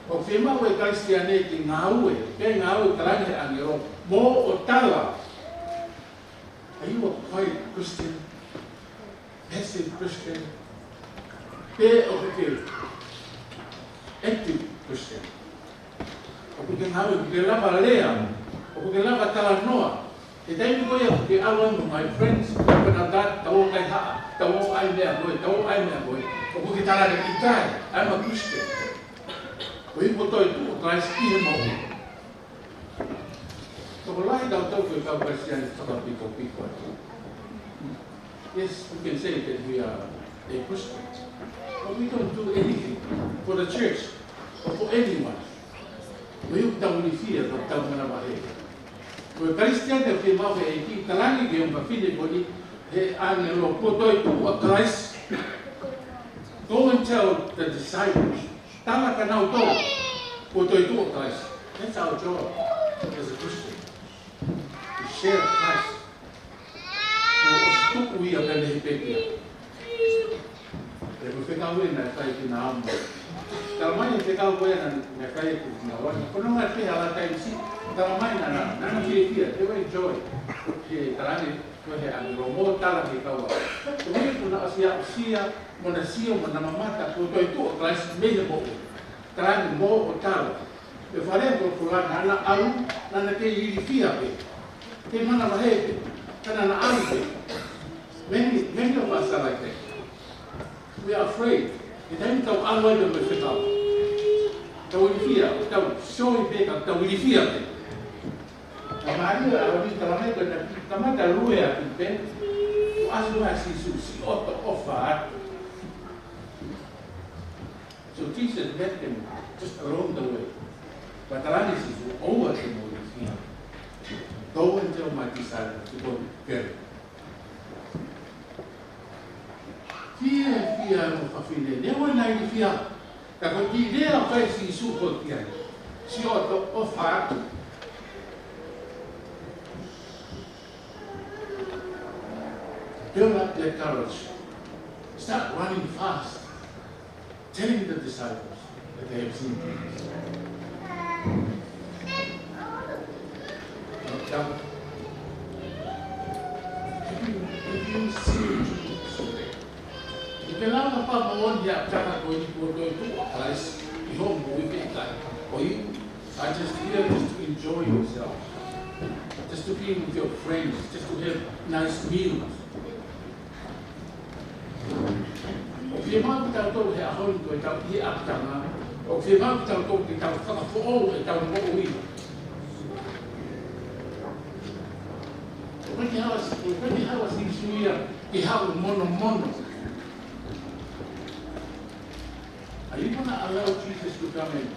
ʻOku fiemaʻu e Kalisitiane ke ngāue, ke ngāue, talaange ʻe he ʻāngelo, mou tala. Are you a quiet Christian? Passive Christian? Pe ʻoku ke active Christian? ʻOku ke ngāue, ʻoku ke lava lea, ʻoku ke lava talanoa. He taimi ko ia ʻoku ke ʻalu ai mo e ngaahi friends, ko e na ta, tau ō kaihaʻa, tau ō ʻai meʻa ko ē, tau ō ʻai meʻa ko ē. ʻOku ke talaange ʻikai, I'm a Christian. Ko e hā hoʻo toetuʻu ʻo Kalaisi ki he moʻui? Tokolahi tautolu ko e kau Kalisitiane fakapikopiko atu. Yes, we can say that we are a Christian, but we don't do anything for the church or for anyone. Ko e ʻuhi ʻoku tau ilifia, ʻoku tau manavahē. Ko e Kalisitiane ʻoku fiemaʻu he ʻEiki, talaange ki he ongo fefine ko eni, he ʻāngelo, kuo toetuʻu ʻa Kalaisi. Go and tell the disciples. Tala kia nautolu, kuo toetuʻu ʻa Kalaisi. That's our job as a Christian. To share Christ. Kuo ʻosi tuʻu ia pea mei he pekia. Pea ko e fekau ē naʻe fai kia Naomi. Talamai e fekau ko ē naʻe, naʻe fai kia Naomi. Ko e nonga pē hala taimi siʻi. Talamai naʻa na, naʻa na fiefia. They were enjoy. He talaange, ko e he ʻāngelo, mou tala ki he kau ako. Ko e meʻa kuo na ʻosi aʻusia, mo na sio, mo na mamata, kuo toetuʻu ʻa Kalaisi mei he moʻui. Talaange mou tala. Pea fale ko e fulana naʻa na ʻalu, naʻa na kei ilifia pē. Kei manavahē pē, ka naʻa na ʻalu pē. Many, many of us are like that. We are afraid. He taimi tau ʻalu ai pē mo e fekau, tau ilifia, tau sio pē ka tau ilifia pē. Ka mālie ʻa e ʻaho ni, talamai ko ena, kamata lue ʻaki pē, ʻo ʻasi mai ʻa Sīsū, siʻoto ʻofa atu. So Jesus met them just along the way. Pea talaange ʻe Sīsū, ʻoua te mou ilifia. Go and tell my disciples to go very. Fiefia mo fafine, neongo naʻe ilifia. Ka ko e kiʻi lea ʻa Sīsū ko ia, sio atu ʻo fā. Build up their courage. Start running fast. Telling the disciples that they have seen Jesus. Now, if you, if you see Jesus today, ʻokú ke lava fakamoʻoni ʻa e ʻapitanga ko eni kuo toetuʻu ʻa Kalaisi ʻi hoʻo moʻui pe ʻikai. Or you are just here just to enjoy yourself, just to be with your friends, just to have nice meals. ʻOku fiemaʻu kiate kitautolu he ʻaho ni ko ʻetau ʻi he ʻapitanga, ʻoku fiemaʻu kiate kitautolu ke tau fakafoʻou ʻetau moʻui. ʻOku ʻikai ke haʻu ʻa, ʻoku ʻikai ke haʻu ʻa Sīsū ia ke haʻu ʻo monomono. Are you gonna allow Jesus to come and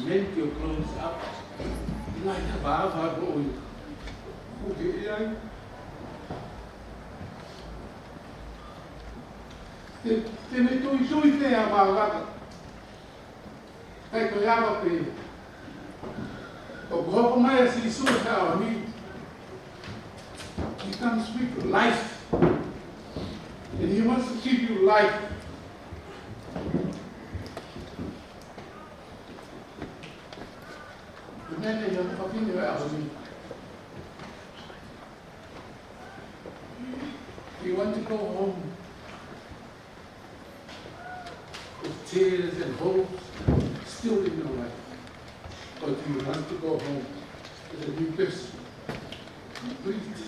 mend your clothes up? Ngaahi tapa ʻa e moʻui. ʻOku ke ʻi ai. Te, te ne tuitui pē ʻa e vavaka. Kae ko e ava pē. ʻOku hoko mai ʻa Sīsū he ʻaho ni. He comes with life. And he wants to give you life. Amen. Ia mo fafine ʻo e ʻaho ni. You want to go home with tears and hopes still in your life. But you want to go home as a new person, complete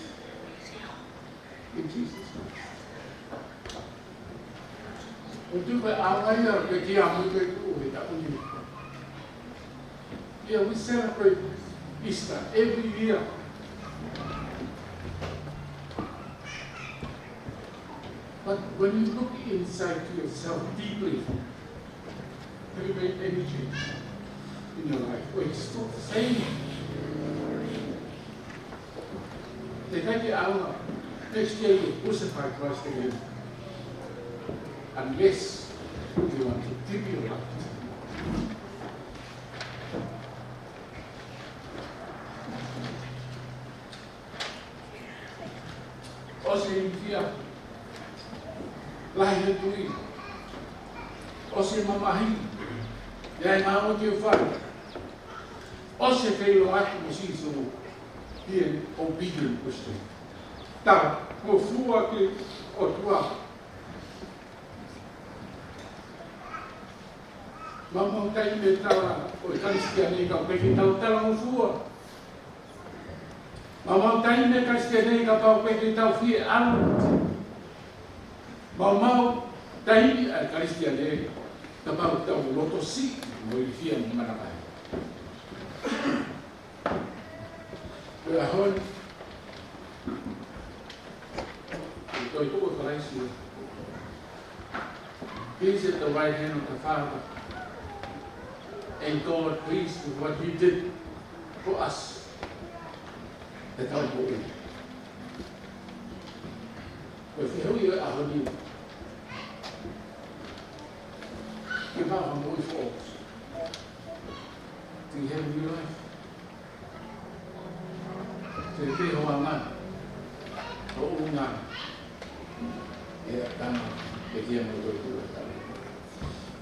in Jesus Christ. ʻOku tuʻu pē ʻa e ʻaho ia ʻoku ke ʻamu ke tuʻu he taʻu ni. Yeah, we celebrate Easter every year. But when you look inside to yourself deeply, have you made any change in your life? Or it's still the same? Te kai ke ala, next year you crucify Christ again. Unless you want to give your life to him. ʻOsi e ilifia, lahi e tui, ʻosi e mamahi, ʻi ai e ngāue ke fai, ʻosi e feʻiloaki mo Sīsū, be an obedient Christian. Tau, ngofua ki he ʻOtua. Maumau taimi e tala ʻo e Kalisitiane ka ʻoku ʻikai ke tau talangofua. Maumau taimi e Kalisitiane kapau ʻoku ʻikai ke tau fie ʻalu. Maumau taimi e Kalisitiane kapau ʻoku tau loto siʻi mo ilifia mo manavahē. Ko e ʻaho ni, ʻoku toetuʻu ʻa Kalaisi. He's at the right hand of the Father. And God pleased with what he did for us. Te tau moʻui. Ko e fehuʻi ʻo e ʻaho ni. Ke maʻu ha moʻui foʻou. Do you have a new life? Te ke hoa ngā, ʻo ʻunga, e tama, e kia mo toi kua tama.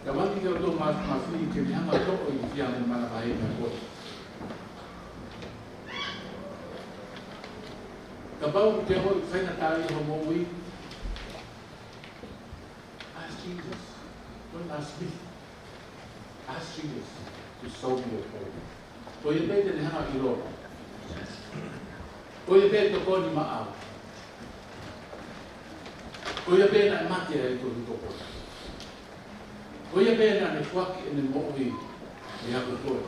Ka wani ke o tō ma, ma fili ke ne hanga toʻo ilifia mo manavahē mo koe. Kapau te hoi fainga tali ho moʻui, ask Jesus. Don't ask me. Ask Jesus to solve your problem. Ko ia pē te ne hanga ʻilo. Ko ia pē tokoni maʻau. Ko ia pē naʻe mate ai ko hiko ko. Ko ia pē naʻa ne foaki ʻene moʻui ʻiate koe.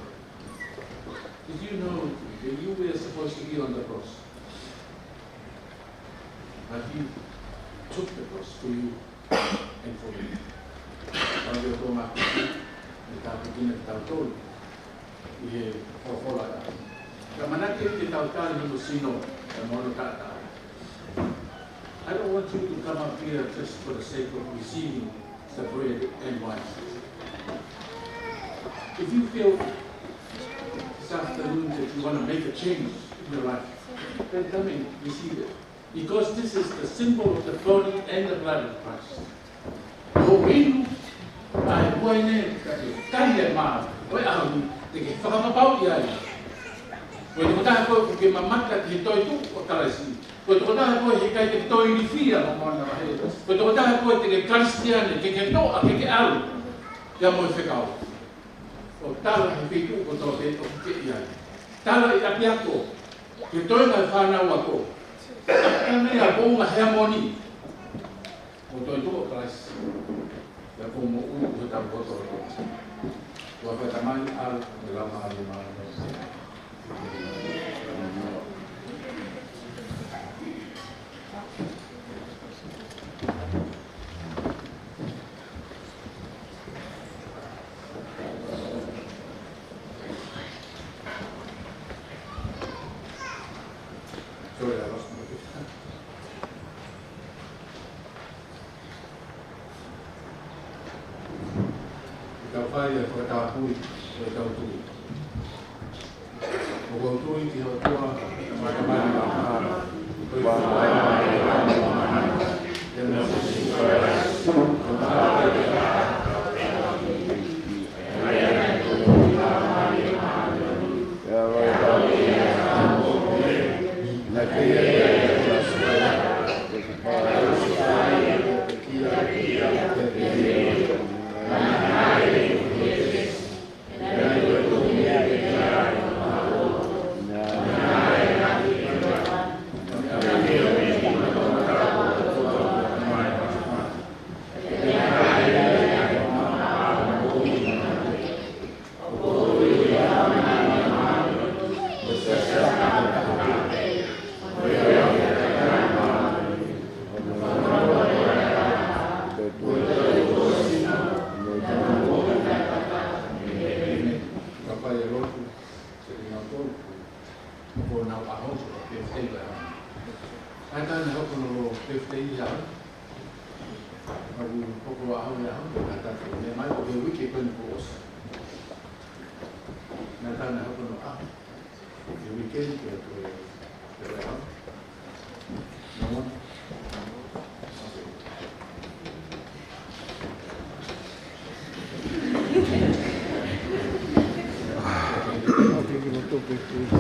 Did you know that you were supposed to be on the cross? But he took the cross for you and for me. Tau ke tō mākuku, ʻe tāpuekina kitautolu ʻi he folofola. Ka ʻamanaki ke tau tali hono sino, ʻa e mono taʻataʻa. I don't want you to come up here just for the sake of receiving the bread and wine. If you feel this afternoon that you want to make a change in your life, then come and receive it. Because this is the symbol of the body and the blood of Christ. Ko e inu ʻa e uaine ka ke kai ʻi he mā, ko e ʻaho ni te ke fakapapauʻi ai. Ko e tokotaha koe ʻoku ke mamata ki he toetuʻu ʻo Kalaisi. Ko e tokotaha koe he ʻikai te ke toe ilifia mo moana vahe. Ko e tokotaha koe te ke Kalisitiane, ke ke toʻa, ke ke ʻalu. Ia mo e fekau. ʻO tala he feituʻu kotoa pē ʻoku ke ʻi ai. Tala ʻi ʻapiako, ki he toenga ʻo e fānau ako. Tala ʻi he Pounga Heamoni. Ko e toetuʻu ʻo Kalaisi. Ia ko e moʻui ʻo hotau kotoa. Ko e fakatamai ʻa e Laumālie Māʻoniʻoni. Sorry, I lost my Ke tau fai e fakatapui ʻo e tau tui. ʻOku ou tui ki he ʻOtua, ko e Tamai ʻo e ʻOtua. Ka fai e lotu, se ina tolu, ko nau ʻaho, ko e pēfitei ʻa e ʻaho. ʻAi tana hoko no pēfitei ia. Au hoko ʻaho ia, ʻaho, ka tata, me mai ko e uike ko eni kuo ʻosi. Na tana hoko no ʻaho. The weekend, uh, uh, uh, no one? Okay. Okay, give it to me, please.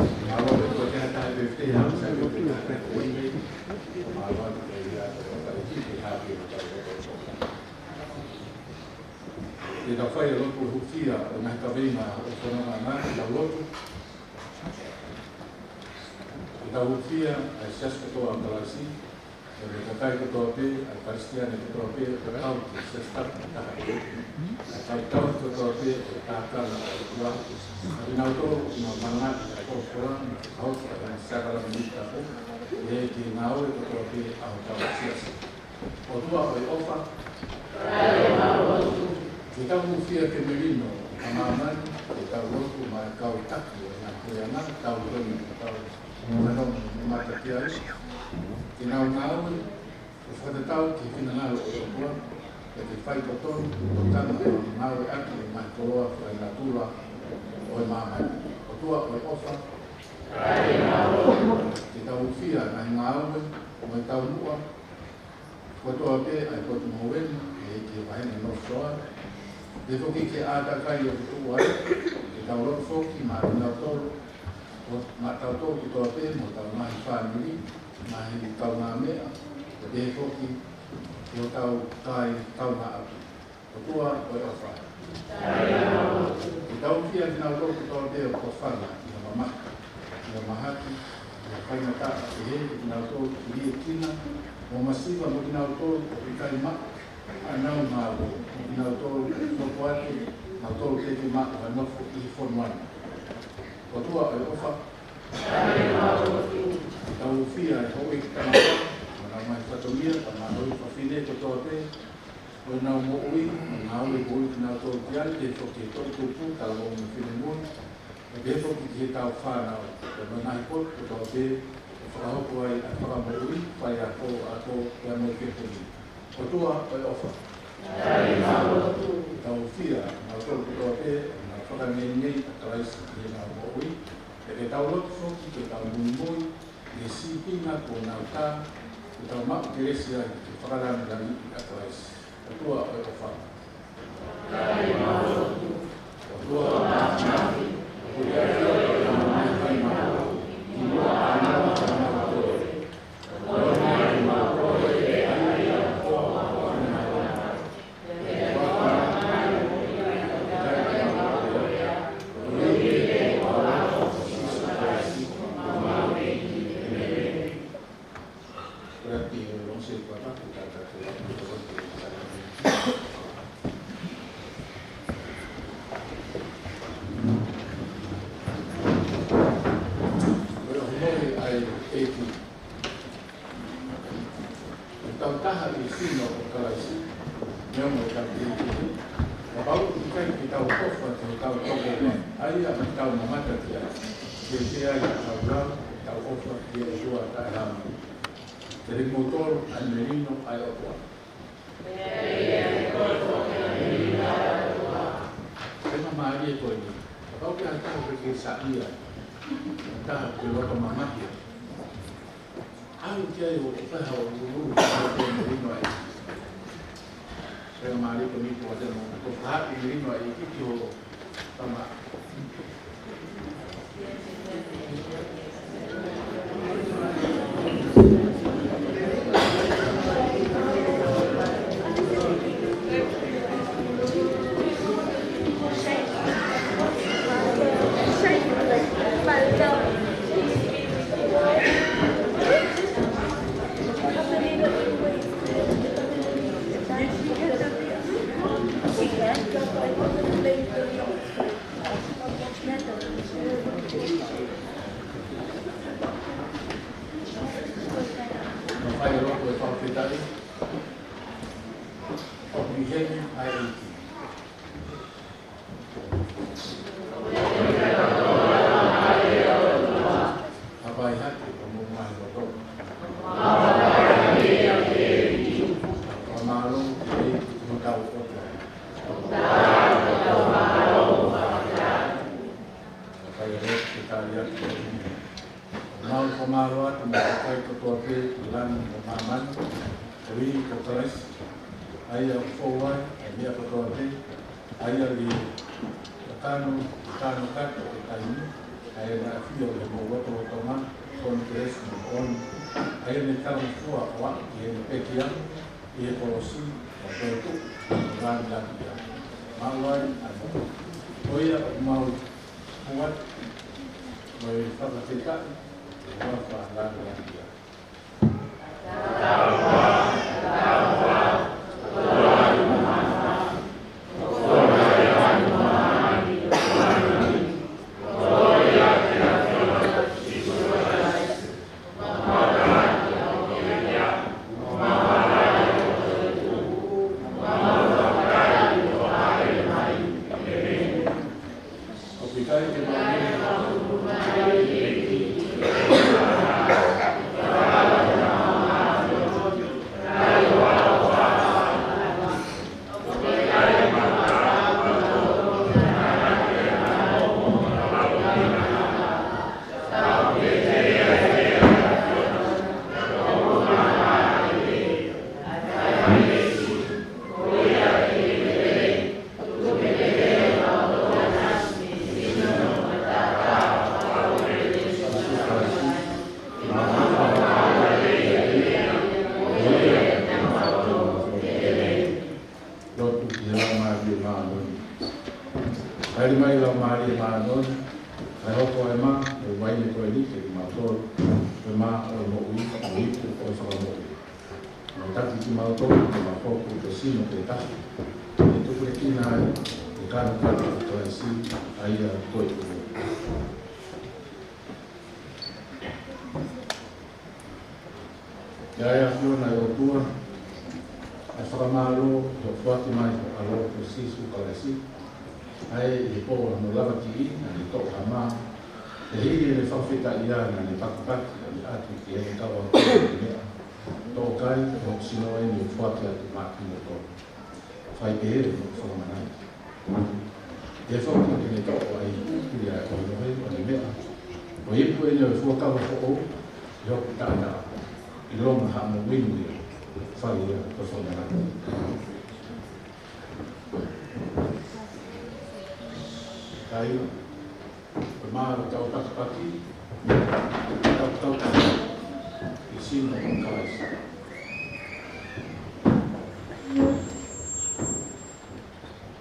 Ke tau fai e lotu hūfia ʻo e ngaahi kaveinga ʻo e fononga, ke tau lotu. Ke tau hūfia ʻa e siasi kotoa ʻo Kalaisi, ʻa e kakai kotoa pē, ʻa e Kalisitiane kotoa pē, ʻoku kau ki he siasi tapu taha pē, ʻa e kau tauhi kotoa pē ʻo e kākano ʻo e ʻOtua, ʻa kinautolu ʻoku nau malanga ʻi he folofola, mo e fakahoko ʻa e sākalamēniti tapu, ʻa e ngāue kotoa pē ʻa hotau siasi. ʻOtua ʻo e ʻofa. Ke tau hūfia ke melino ʻa māmani, ke tau lotu maʻa e kau taki ʻo e ngaahi puleʻanga, tau tonu, tau fanongo mo mamata ki ai. Ke nau ngāue ʻo fakatatau ki he finangalo ʻo e ʻOtua, pea ke fai totonu, tokanga ʻo ngāue ʻaki ʻa e ngaahi koloa fakaenatula ʻo e māmani. ʻOtua ʻo e ʻofa. Ke tau hūfia ʻa e ngaahi ngāue mo e taumuʻa kotoa pē ʻa e potu moʻui ni, ʻa e ʻEiki ʻo e Vahine North Shore. Pehē foki ki he ʻātakai ʻoku tuʻu ai, ke tau lotu foki maʻa kinautolu, ʻo maʻatautolu kotoa pē mo hotau ngaahi fāmili, ngaahi kaungāmeʻa, pea pehē foki ki hotau kai kaungāʻapi. ʻOtua ʻo e ʻofa. Ke tau hūfia kinautolu kotoa pē ʻoku tofanga ʻi he mamahi, ʻi he mahaki, ʻi he faingataʻa, pehē ki he kinautolu ʻoku liʻekina mo masiva, mo kinautolu ʻoku ʻikai maʻu haʻanau ngāue, mo kinautolu ʻoku ʻoatu kinautolu ke ʻikai maʻu ha nofo ʻi he fonua ni. ʻOtua ʻo e ʻofa. Ke tau hūfia e houʻeiki tangata mo honau ngaahi fatongia, kae ʻumaʻā e fafine kotoa pē, ʻenau moʻui, mo e ngāue ʻoku ui kinautolu ki ai, pehē foki ki he toʻutupu, talavou mo e finemui, pea pehē foki ki heʻetau fānau, pea mo e ngaahi potu kotoa pē ʻe fakahoko ai ʻa e fakamoʻui, faiako, ako, pea mo e fefine. ʻOtua ʻo e ʻofa. Tau fiefia, kinautolu kotoa pē, ʻa e fakamoʻui ʻa Kalaisi ʻi heʻenau moʻui, pea ke tau lotu foki ke tau muimui, ʻi he sīpinga kuo nau tā, ke tau maʻu kelesi ai ke fakalāngilangiʻi ʻa Kalaisi. ʻOtua ʻo e ʻofa. ʻOtua ʻo e ʻofa. Ko e tau taha ʻi he sino ʻo Kalaisi, neongo ʻetau kei kehe. Kapau ʻoku ʻikai ke tau ʻofa ki hotau tokoua, ʻa ia ʻoku tau mamata ki ai, ke teʻeki ai ke tau lau ʻetau ʻofa ki he ʻOtua taʻehāmai. Tali kimoutolu ʻa e melino ʻa e ʻOtua. Ko e meʻa mālie ko eni. Kapau ʻoku ʻi ai ha taha ʻoku ke saiʻia, ha taha ʻoku ke loto mamahi ai, ʻalu ki ai ʻo ʻofa ʻo ʻuluʻulu, ʻo ʻofa ʻi he melino ʻa e ʻEiki. Ko e meʻa mālie ko eni, ko e ʻofa ʻi he melino ʻa e ʻEiki ki hoʻo tama. Naʻa fai e lotu ʻo e fakafetaʻi. ʻOku ʻi heni ʻa e ʻEiki. Hapai hake ʻo mou mahi loto. Fakamālō ki he ʻEiki ko hotau ʻOtua. Hapai e lotu ke tali atu. Mau fakamālō atu mo e kakai kotoa pē ʻi langi mo māmani, koeʻuhi ko Kalaisi, ʻa ia ʻoku fou ai ʻa e meʻa kotoa pē, ʻa ia ʻoku kakano, kakano kakato ʻo e taimi, ʻa ia naʻe ʻafio ʻi homou lotolotonga, Konifelesi moʻoni, ʻa ia naʻe talangofua ʻo aʻu ki heʻene pekia ʻi he kolosi, ʻo toetuʻu, ʻo lāngilangiʻia. Maʻu ai ʻa e moʻui. Ko ia ʻoku mau ʻoatu, mo e fakafetaʻi, ʻi he huafa lāngilangiʻia. Lotu ki he Laumālie Māʻoniʻoni. Hāʻele mai Laumālie Māʻoniʻoni, kae hoko e mā ʻo e uaine ko eni kiate kimautolu, ko e mā ʻo e moʻui, ʻo e ipu ʻo e fakamoʻui. Mo taki kimautolu ke mau hoko ko e sino pē taha, ʻe tukulekina ai ʻa e kānokato ʻo Kalaisi, ʻa ia ko e ʻEiki. Ki he ʻAfiona ʻo e ʻOtua, ʻa e Fakamālō ʻi hoʻo foaki mai ho ʻAlo ko Sīsū Kalaisi, ʻa ia ʻi he pō ʻo hono lavakiʻi naʻa ne toʻo ha mā, pea hili ʻene fakafetaʻia naʻa ne pakipaki ʻo ʻave atu ki heʻene kau ako ʻa e meʻa. Toʻo kai, ko hoku sino eni ʻoku foaki atu maʻa kimoutolu. Fai pehē ʻi hoʻo fakamanatu. Pea foki ke ne toʻo ai, ʻi he ʻohofi ʻo ʻene meʻa, ko e ipu eni ʻo e fuakava foʻou ʻi hoku taʻataʻa, ʻilonga haʻamo inu ia. Fai ia ko e fakamanatu. Kai, ko e mā ʻo e kau pakipaki, tau tau tau, ʻi he sino ʻo Kalaisi.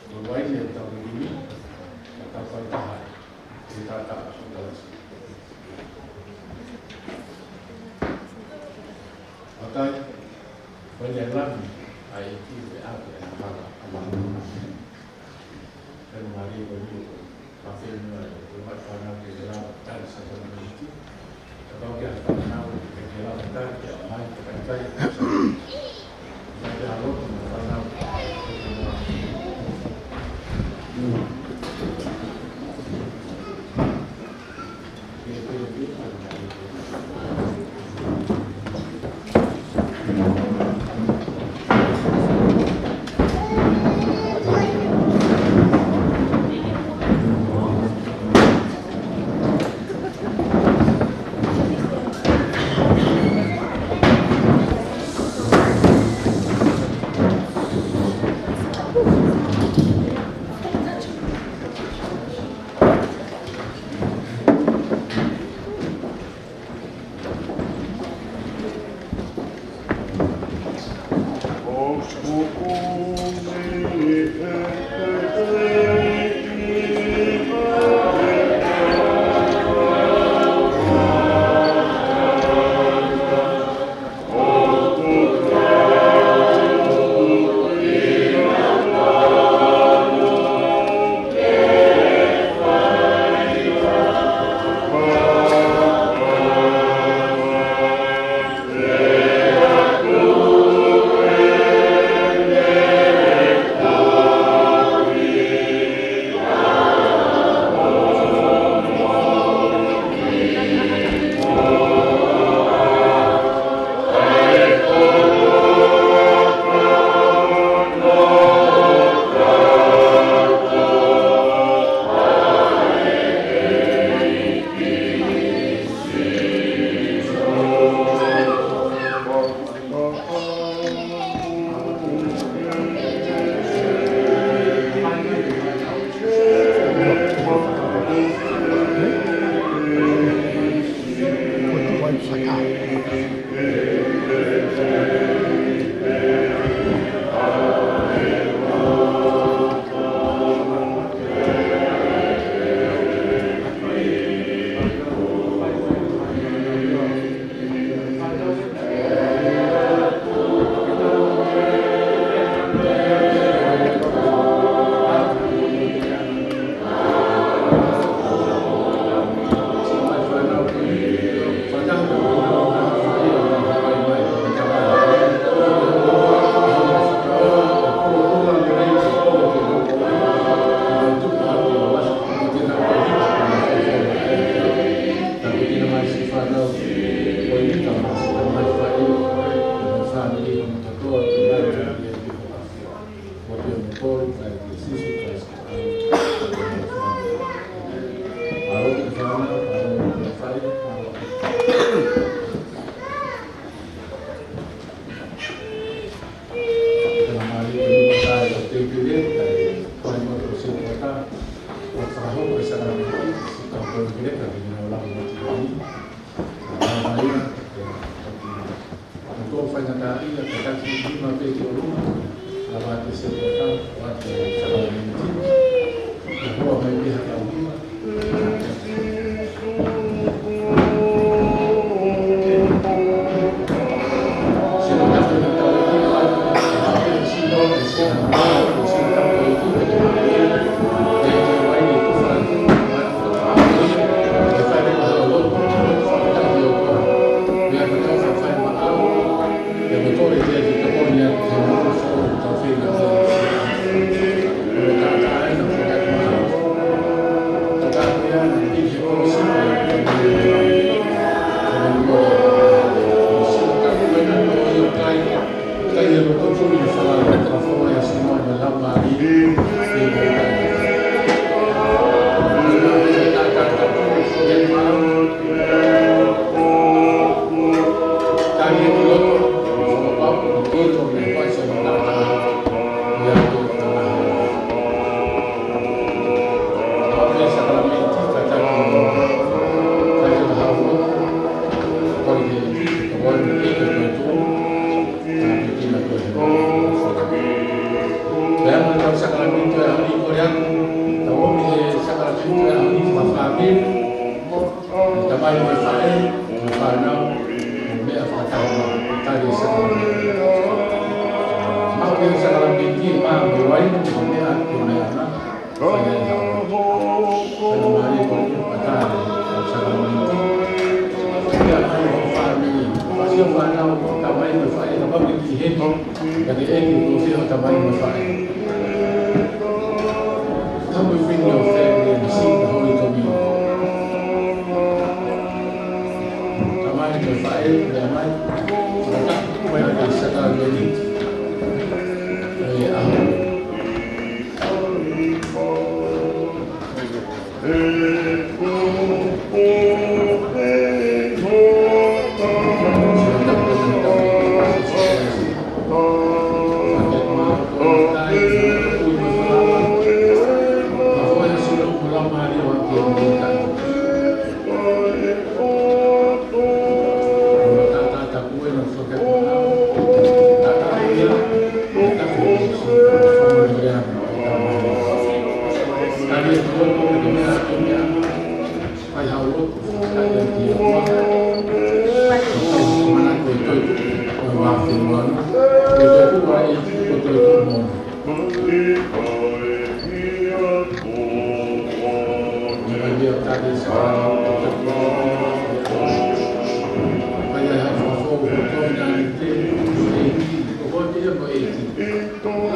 Ko e uaine ʻo e tau lilimi, ʻa e tau faitaha, ʻi he taʻataʻa ʻo Kalaisi. Matai, ko e uaine lami ʻa e ʻEiki ʻoku ʻave ʻa e hala ʻa māmani. Pea mālie ko e uaine ko e pāfemu ʻa e ʻofa ʻa e fānau ke lava tali sākalamēniti. Kapau ʻoku ʻi ai ha fānau ʻoku teʻeki lava tali, ke ʻomai, ke kai kai. Ko e faingataʻaʻia, kātaki lima pē ki ʻolunga, lava atu e setuata, ʻoatu e sākalamēniti, ʻo hoa mai pē ha kau lima. Tamai mo e faʻē, mo e fānau, mo e meʻa fakataha, tali e sākalamēniti. Maʻu e sākalamēniti, maʻu e uaine, mo e meʻa, mo e meʻa, fai ai ha. Fai mai ko e patale, sākalamēniti. Pea mai ho fāmili, fai ho fānau, tamai mo e faʻē, kapau ʻe ʻi heni, ka ke ʻeke ko fē ho tamai mo e faʻē. Come with me, your family, and sing the Holy Communion. Tamai mo e faʻē, meʻa mai. Sākalamēniti. Ē, ʻaho.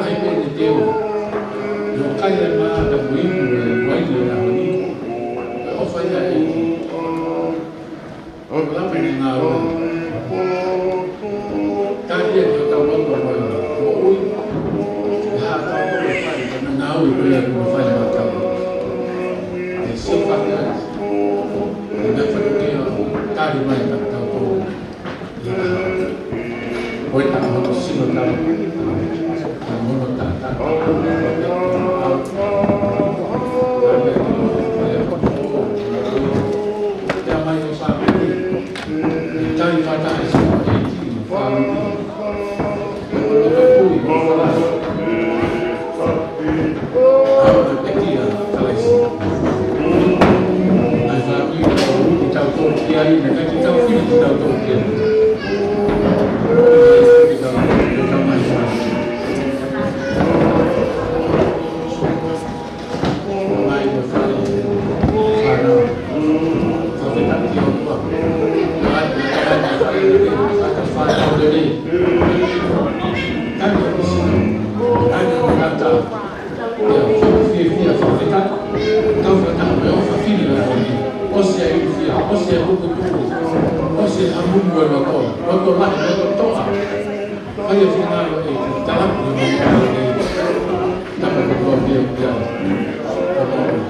Ai pē ne teu. ʻIo, kai e mā ta muimu e uaine ʻo e ʻaho ni. ʻOfa ia ʻEiki. ʻO lava ni ngā ʻo. Tali e ki hotau ʻaho ni. ʻOi. ʻE hā tautolu ʻe fai, ka ngā ʻo e ko ia kuo fai maʻatautolu. ʻE sio fakaʻatā. ʻE ngā fakaʻatā. Tali mai maʻatautolu. Ko e taha hono sino tau. Ko hono taha. Pea mai ho fāmili. Tali fata e sino e ki fāmili. Ko e kui, ko e fāmili. ʻAho ko e pekia, Kalaisi. ʻAi fāmili, ʻo ui kitautolu ki ai, naʻe ʻikai ke tau fili kitautolu ki ai. Ke tau, ke tau mai fāmili. Mai mo e faʻē, fānau. Fakafetaʻi ki he ʻOtua. Mai, mai, mai, mai, mai, fānau lelei. Tali e sino, tali e tangata. Ia, fiefia, fakafetaʻi. Tau fakataha mo e ʻofa fili ʻo e ʻaho ni. ʻOsi e ilifia, ʻosi e pukupuku, ʻosi e hamumu e loto, loto lahi, loto toʻa. Fai e finangalo ʻEiki, talapu e finangalo ʻEiki. Tapa ko e fiefia. Tapa ko e.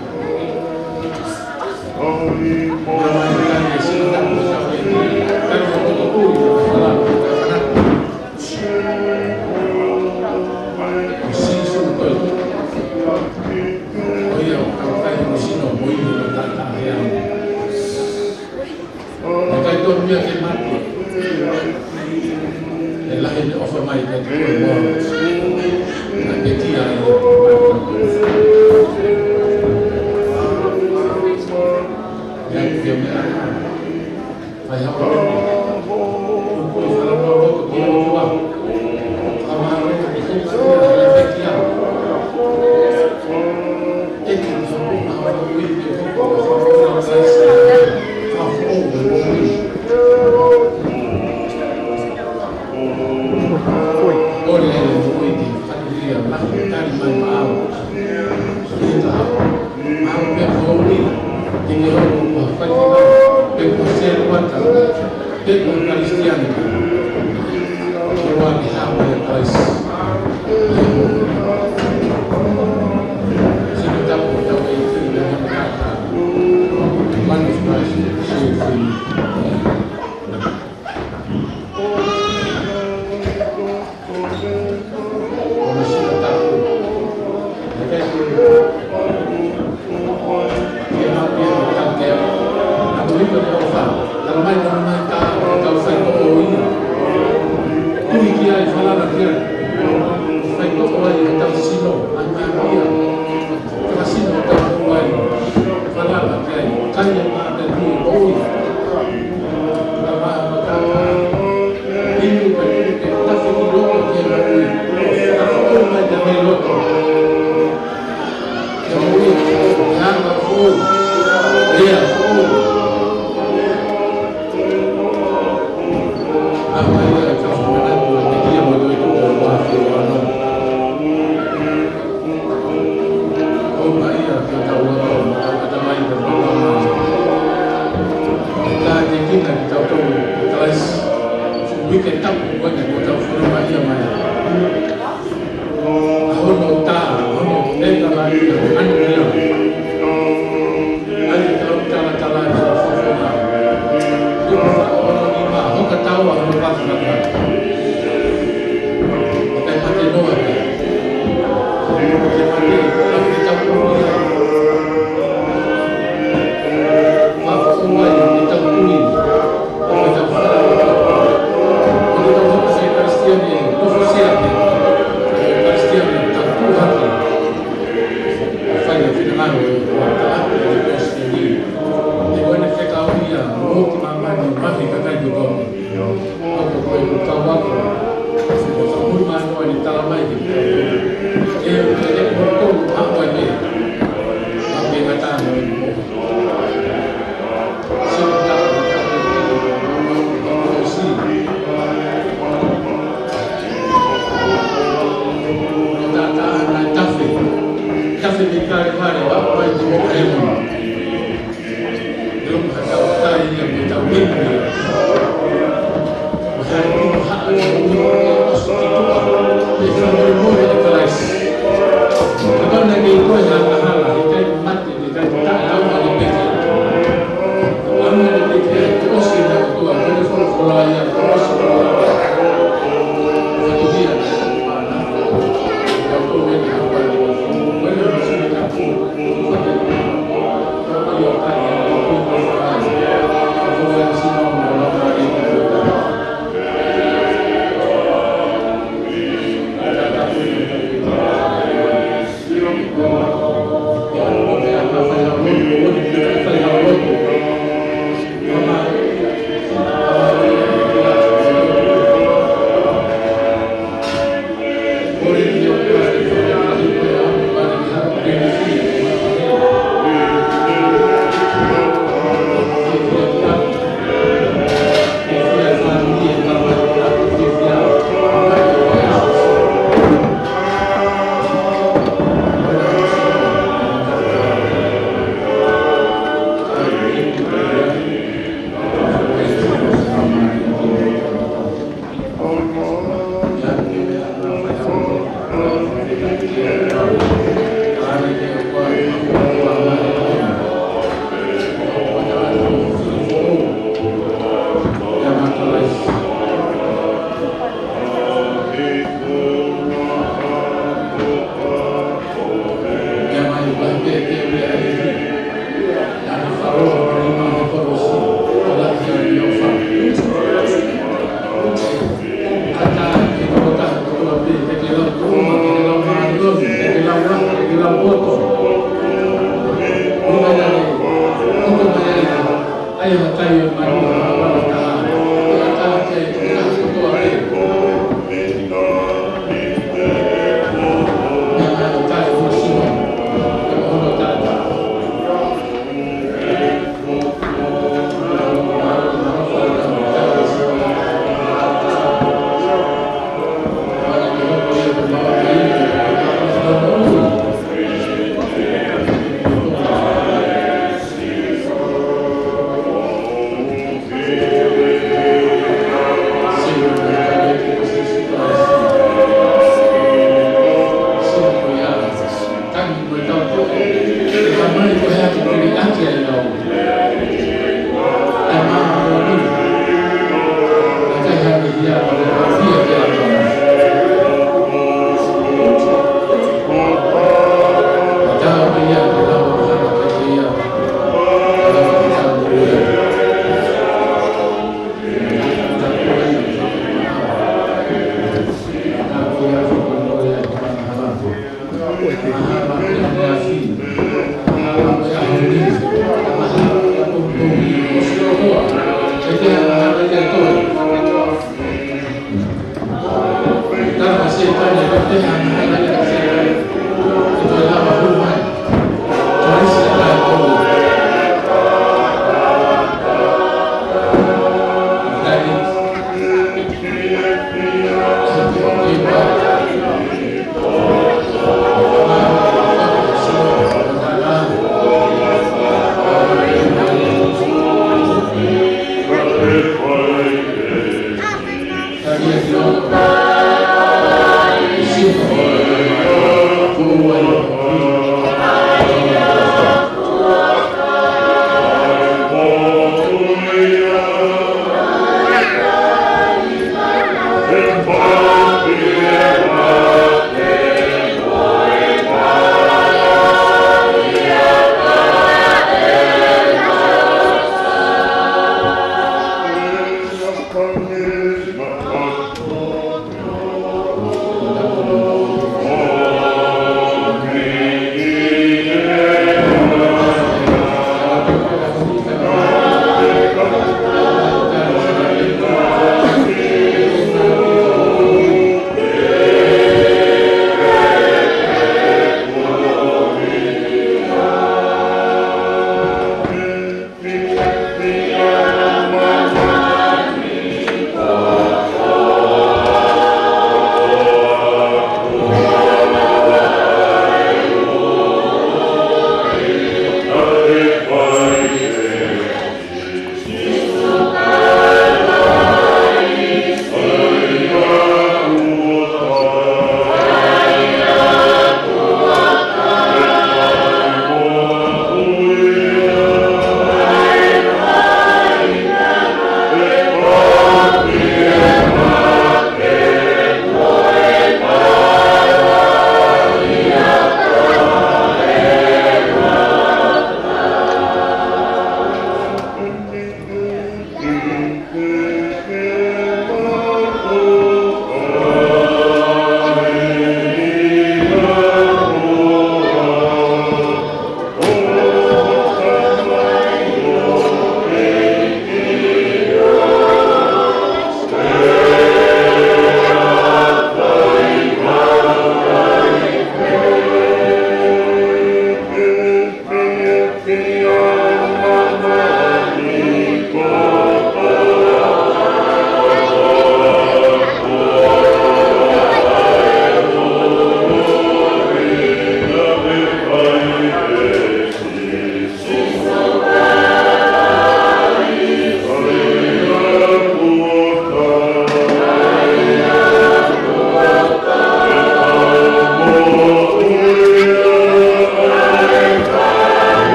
Ia mai tali e sino tapu ʻo e ʻEiki. Tali e toko ui, hala, hala. Ko Sīsū ko e. Ko ia ʻoku tau kai mo sino mo ʻilo mo tata he ʻaho ni. ʻIkai tonu ia ke mate. ʻE lahi ʻene ʻofa mai kiate koe mo au. Naʻe pekia ai. Ia ke meʻa. Fai haʻo. Ko e fala mau loto ki he ʻOtua. Fai mai ko e fai kia, fai kia. ʻEiki, Mau pē ko ui, ʻi he ʻoku fai ki he ʻoku fai ki he ʻoku fai ki he Kalisitiane. Ko e ua ki he hā mai ʻa Kalaisi. Sino tapu ʻo tau ʻEiki, ʻi he ʻaho ni. One of Christ, share free. Ko hono sino tapu. Naʻe ʻikai ke, ke maʻu ia ke tau ke. Naʻa ku hiko ne ʻofa. Tala mai, tala mai ka, ka u faitoʻo ia. Tui ki ai, falala ki ai. Faitoʻo ai ʻetau sino, ʻa e maʻu ia. Ka sino tau ai, falala ki ai.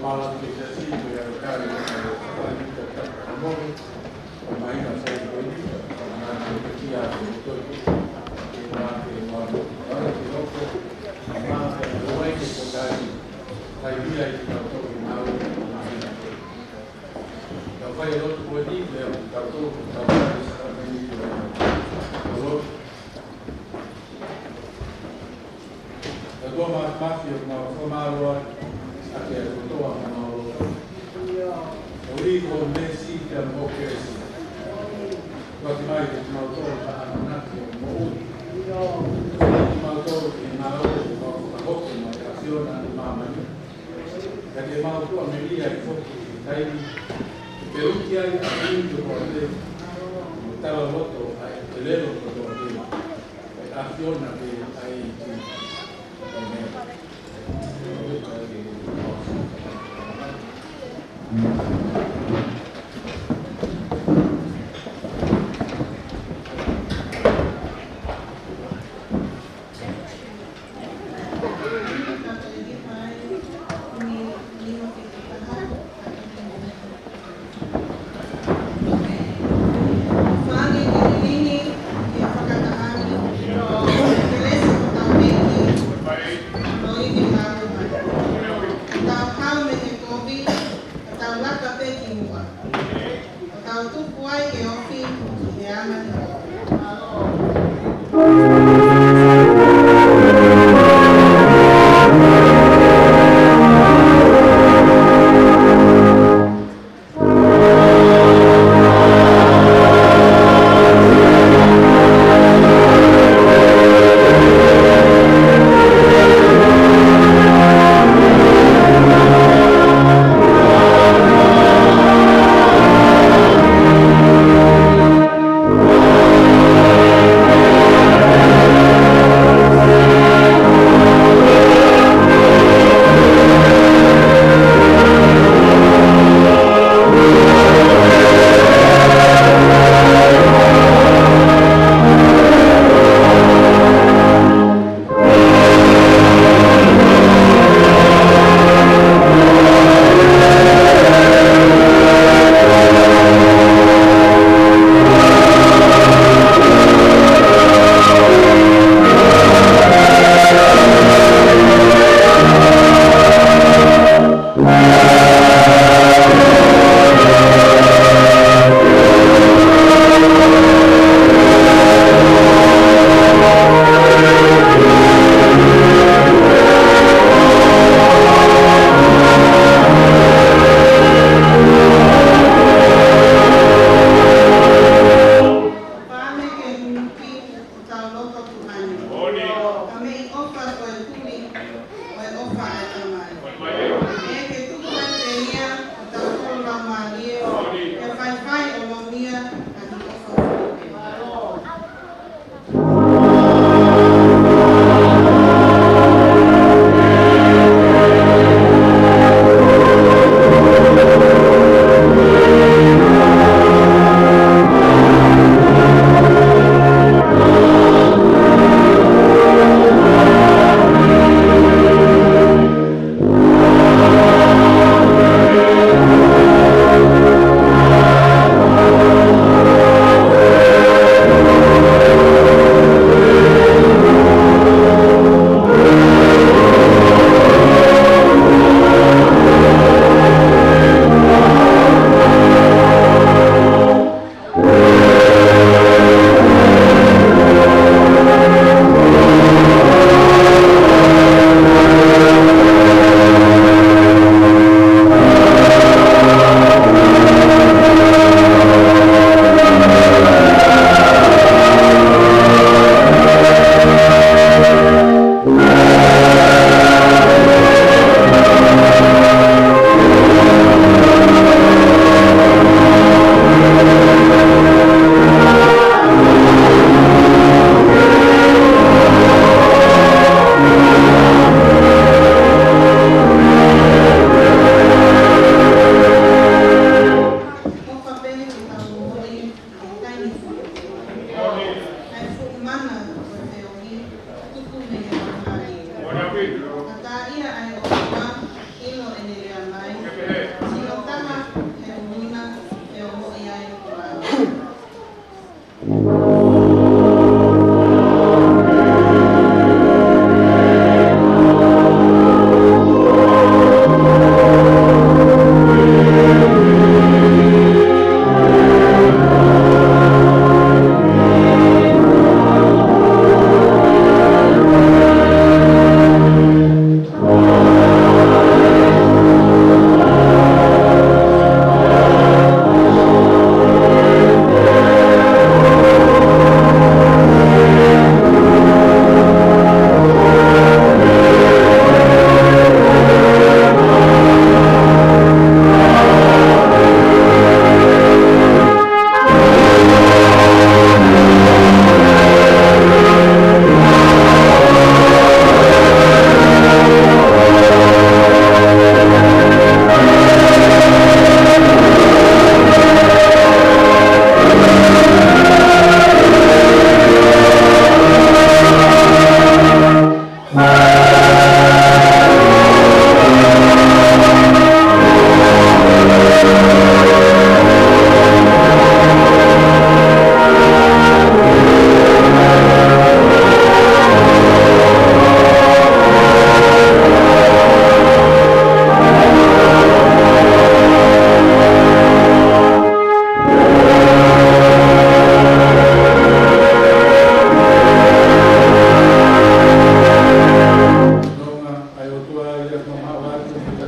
Tau fai e lotu ko eni, pea tau tō, tau tau sākalamēniti ʻo e lotu. ʻE ʻOtua Māfimafi, ʻoku mau fakamālō atu ʻaki e kotoa ʻo homau lotu. Koeʻuhi ko hoʻo meesi pea mo hoʻo kelesi, kuo ʻoatu mai kiate kimautolu ha ʻamanaki ʻo e moʻui. Kiate kimautolu ʻi he ngāue ʻoku mau fakahoko maʻa e ʻAfiona ʻi māmani. Ka ke mau tuʻamelie ai foki ʻi he taimi ʻe peluki ai ʻa e ʻaho kotoa pē, mo talaloto ʻa e ʻelelo kotoa pē, ʻa e ʻAfiona pē ʻa e ʻEiki. ʻĒmeni. Fāngi ki he lini, ki he fakatahaʻanga, kelesi ʻa hotau ʻEiki, ʻo ivi ngāue mai. Tau kau mei he kovi, tau laka pē ki muʻa. Tau tupu ai ke ofi ki he anga ni.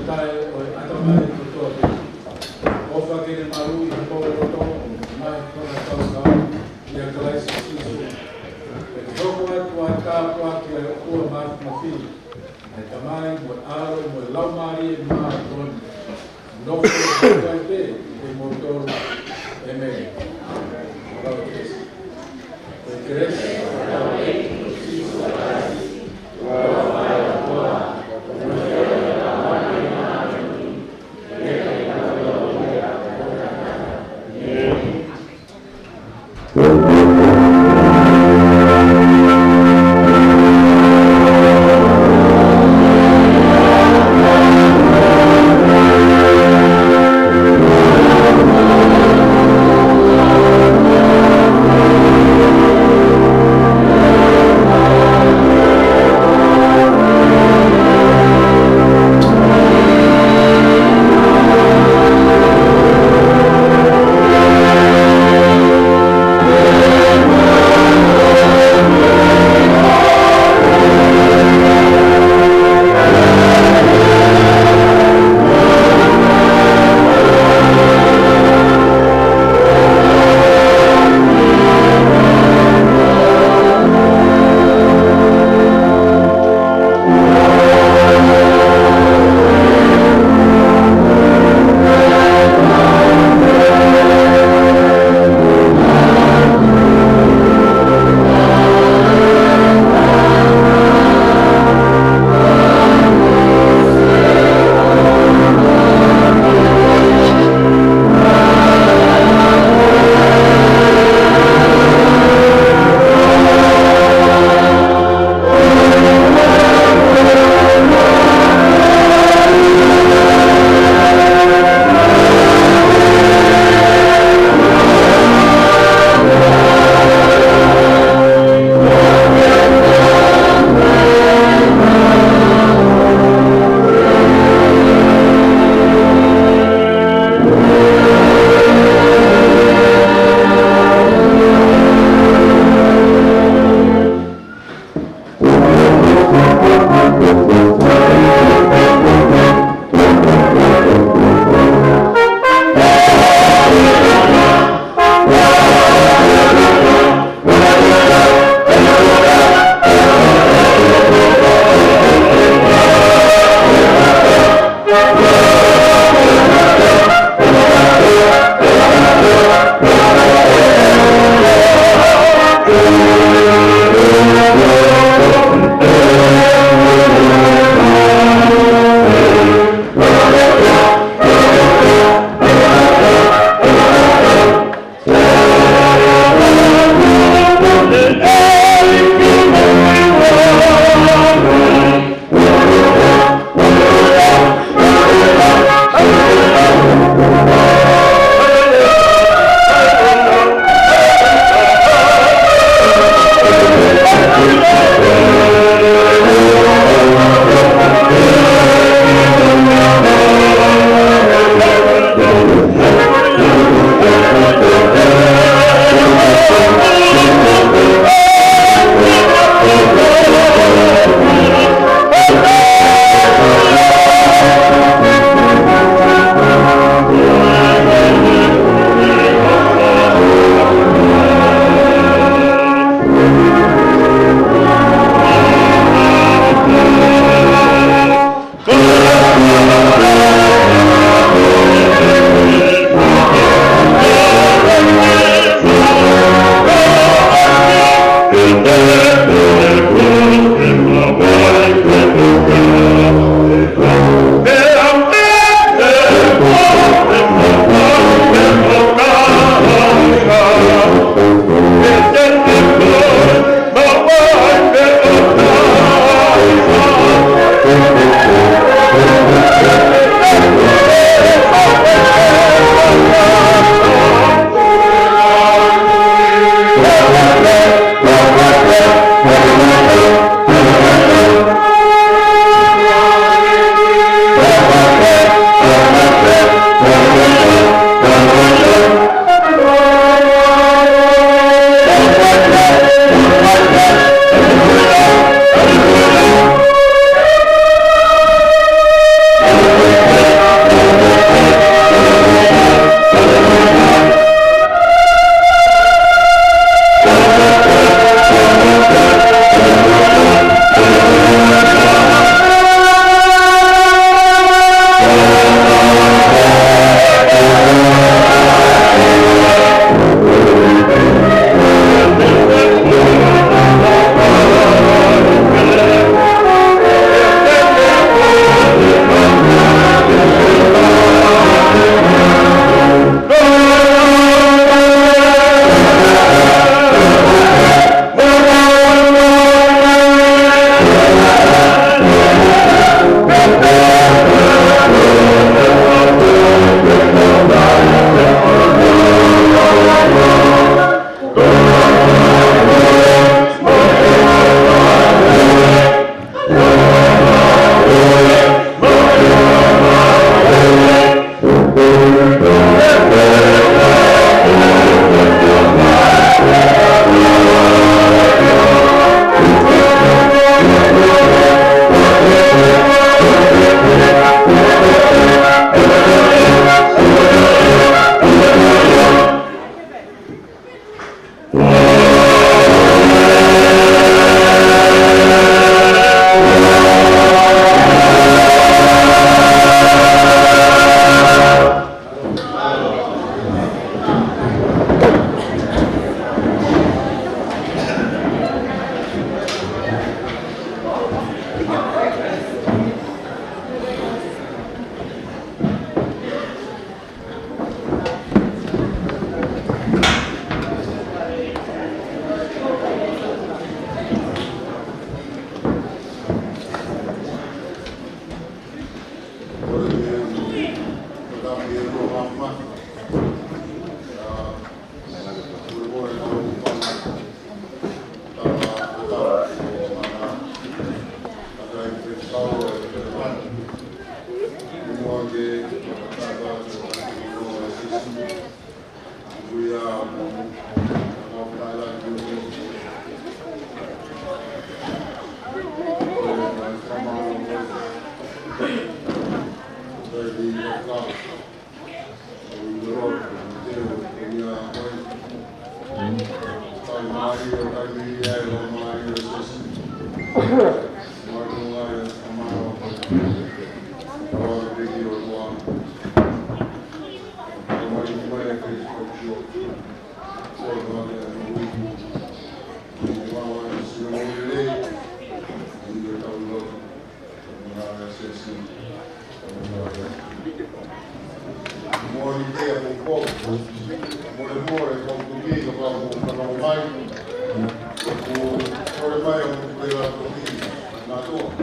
taʻe ʻo e ʻatamai kotoa pē. ʻOfa ke ne maluʻi homou loto, mai kona kaukau, ʻia Kalaisi Sīsū. Pea ke hoko atu ʻa e tāpuaki ʻa e ʻOtua Māfimafi, ʻa e Tamai, mo e ʻAlo, mo e Laumālie Māʻoniʻoni. Nofo ʻo fai pē, ʻi he moutolu. ʻĒmeni. Kau kesi.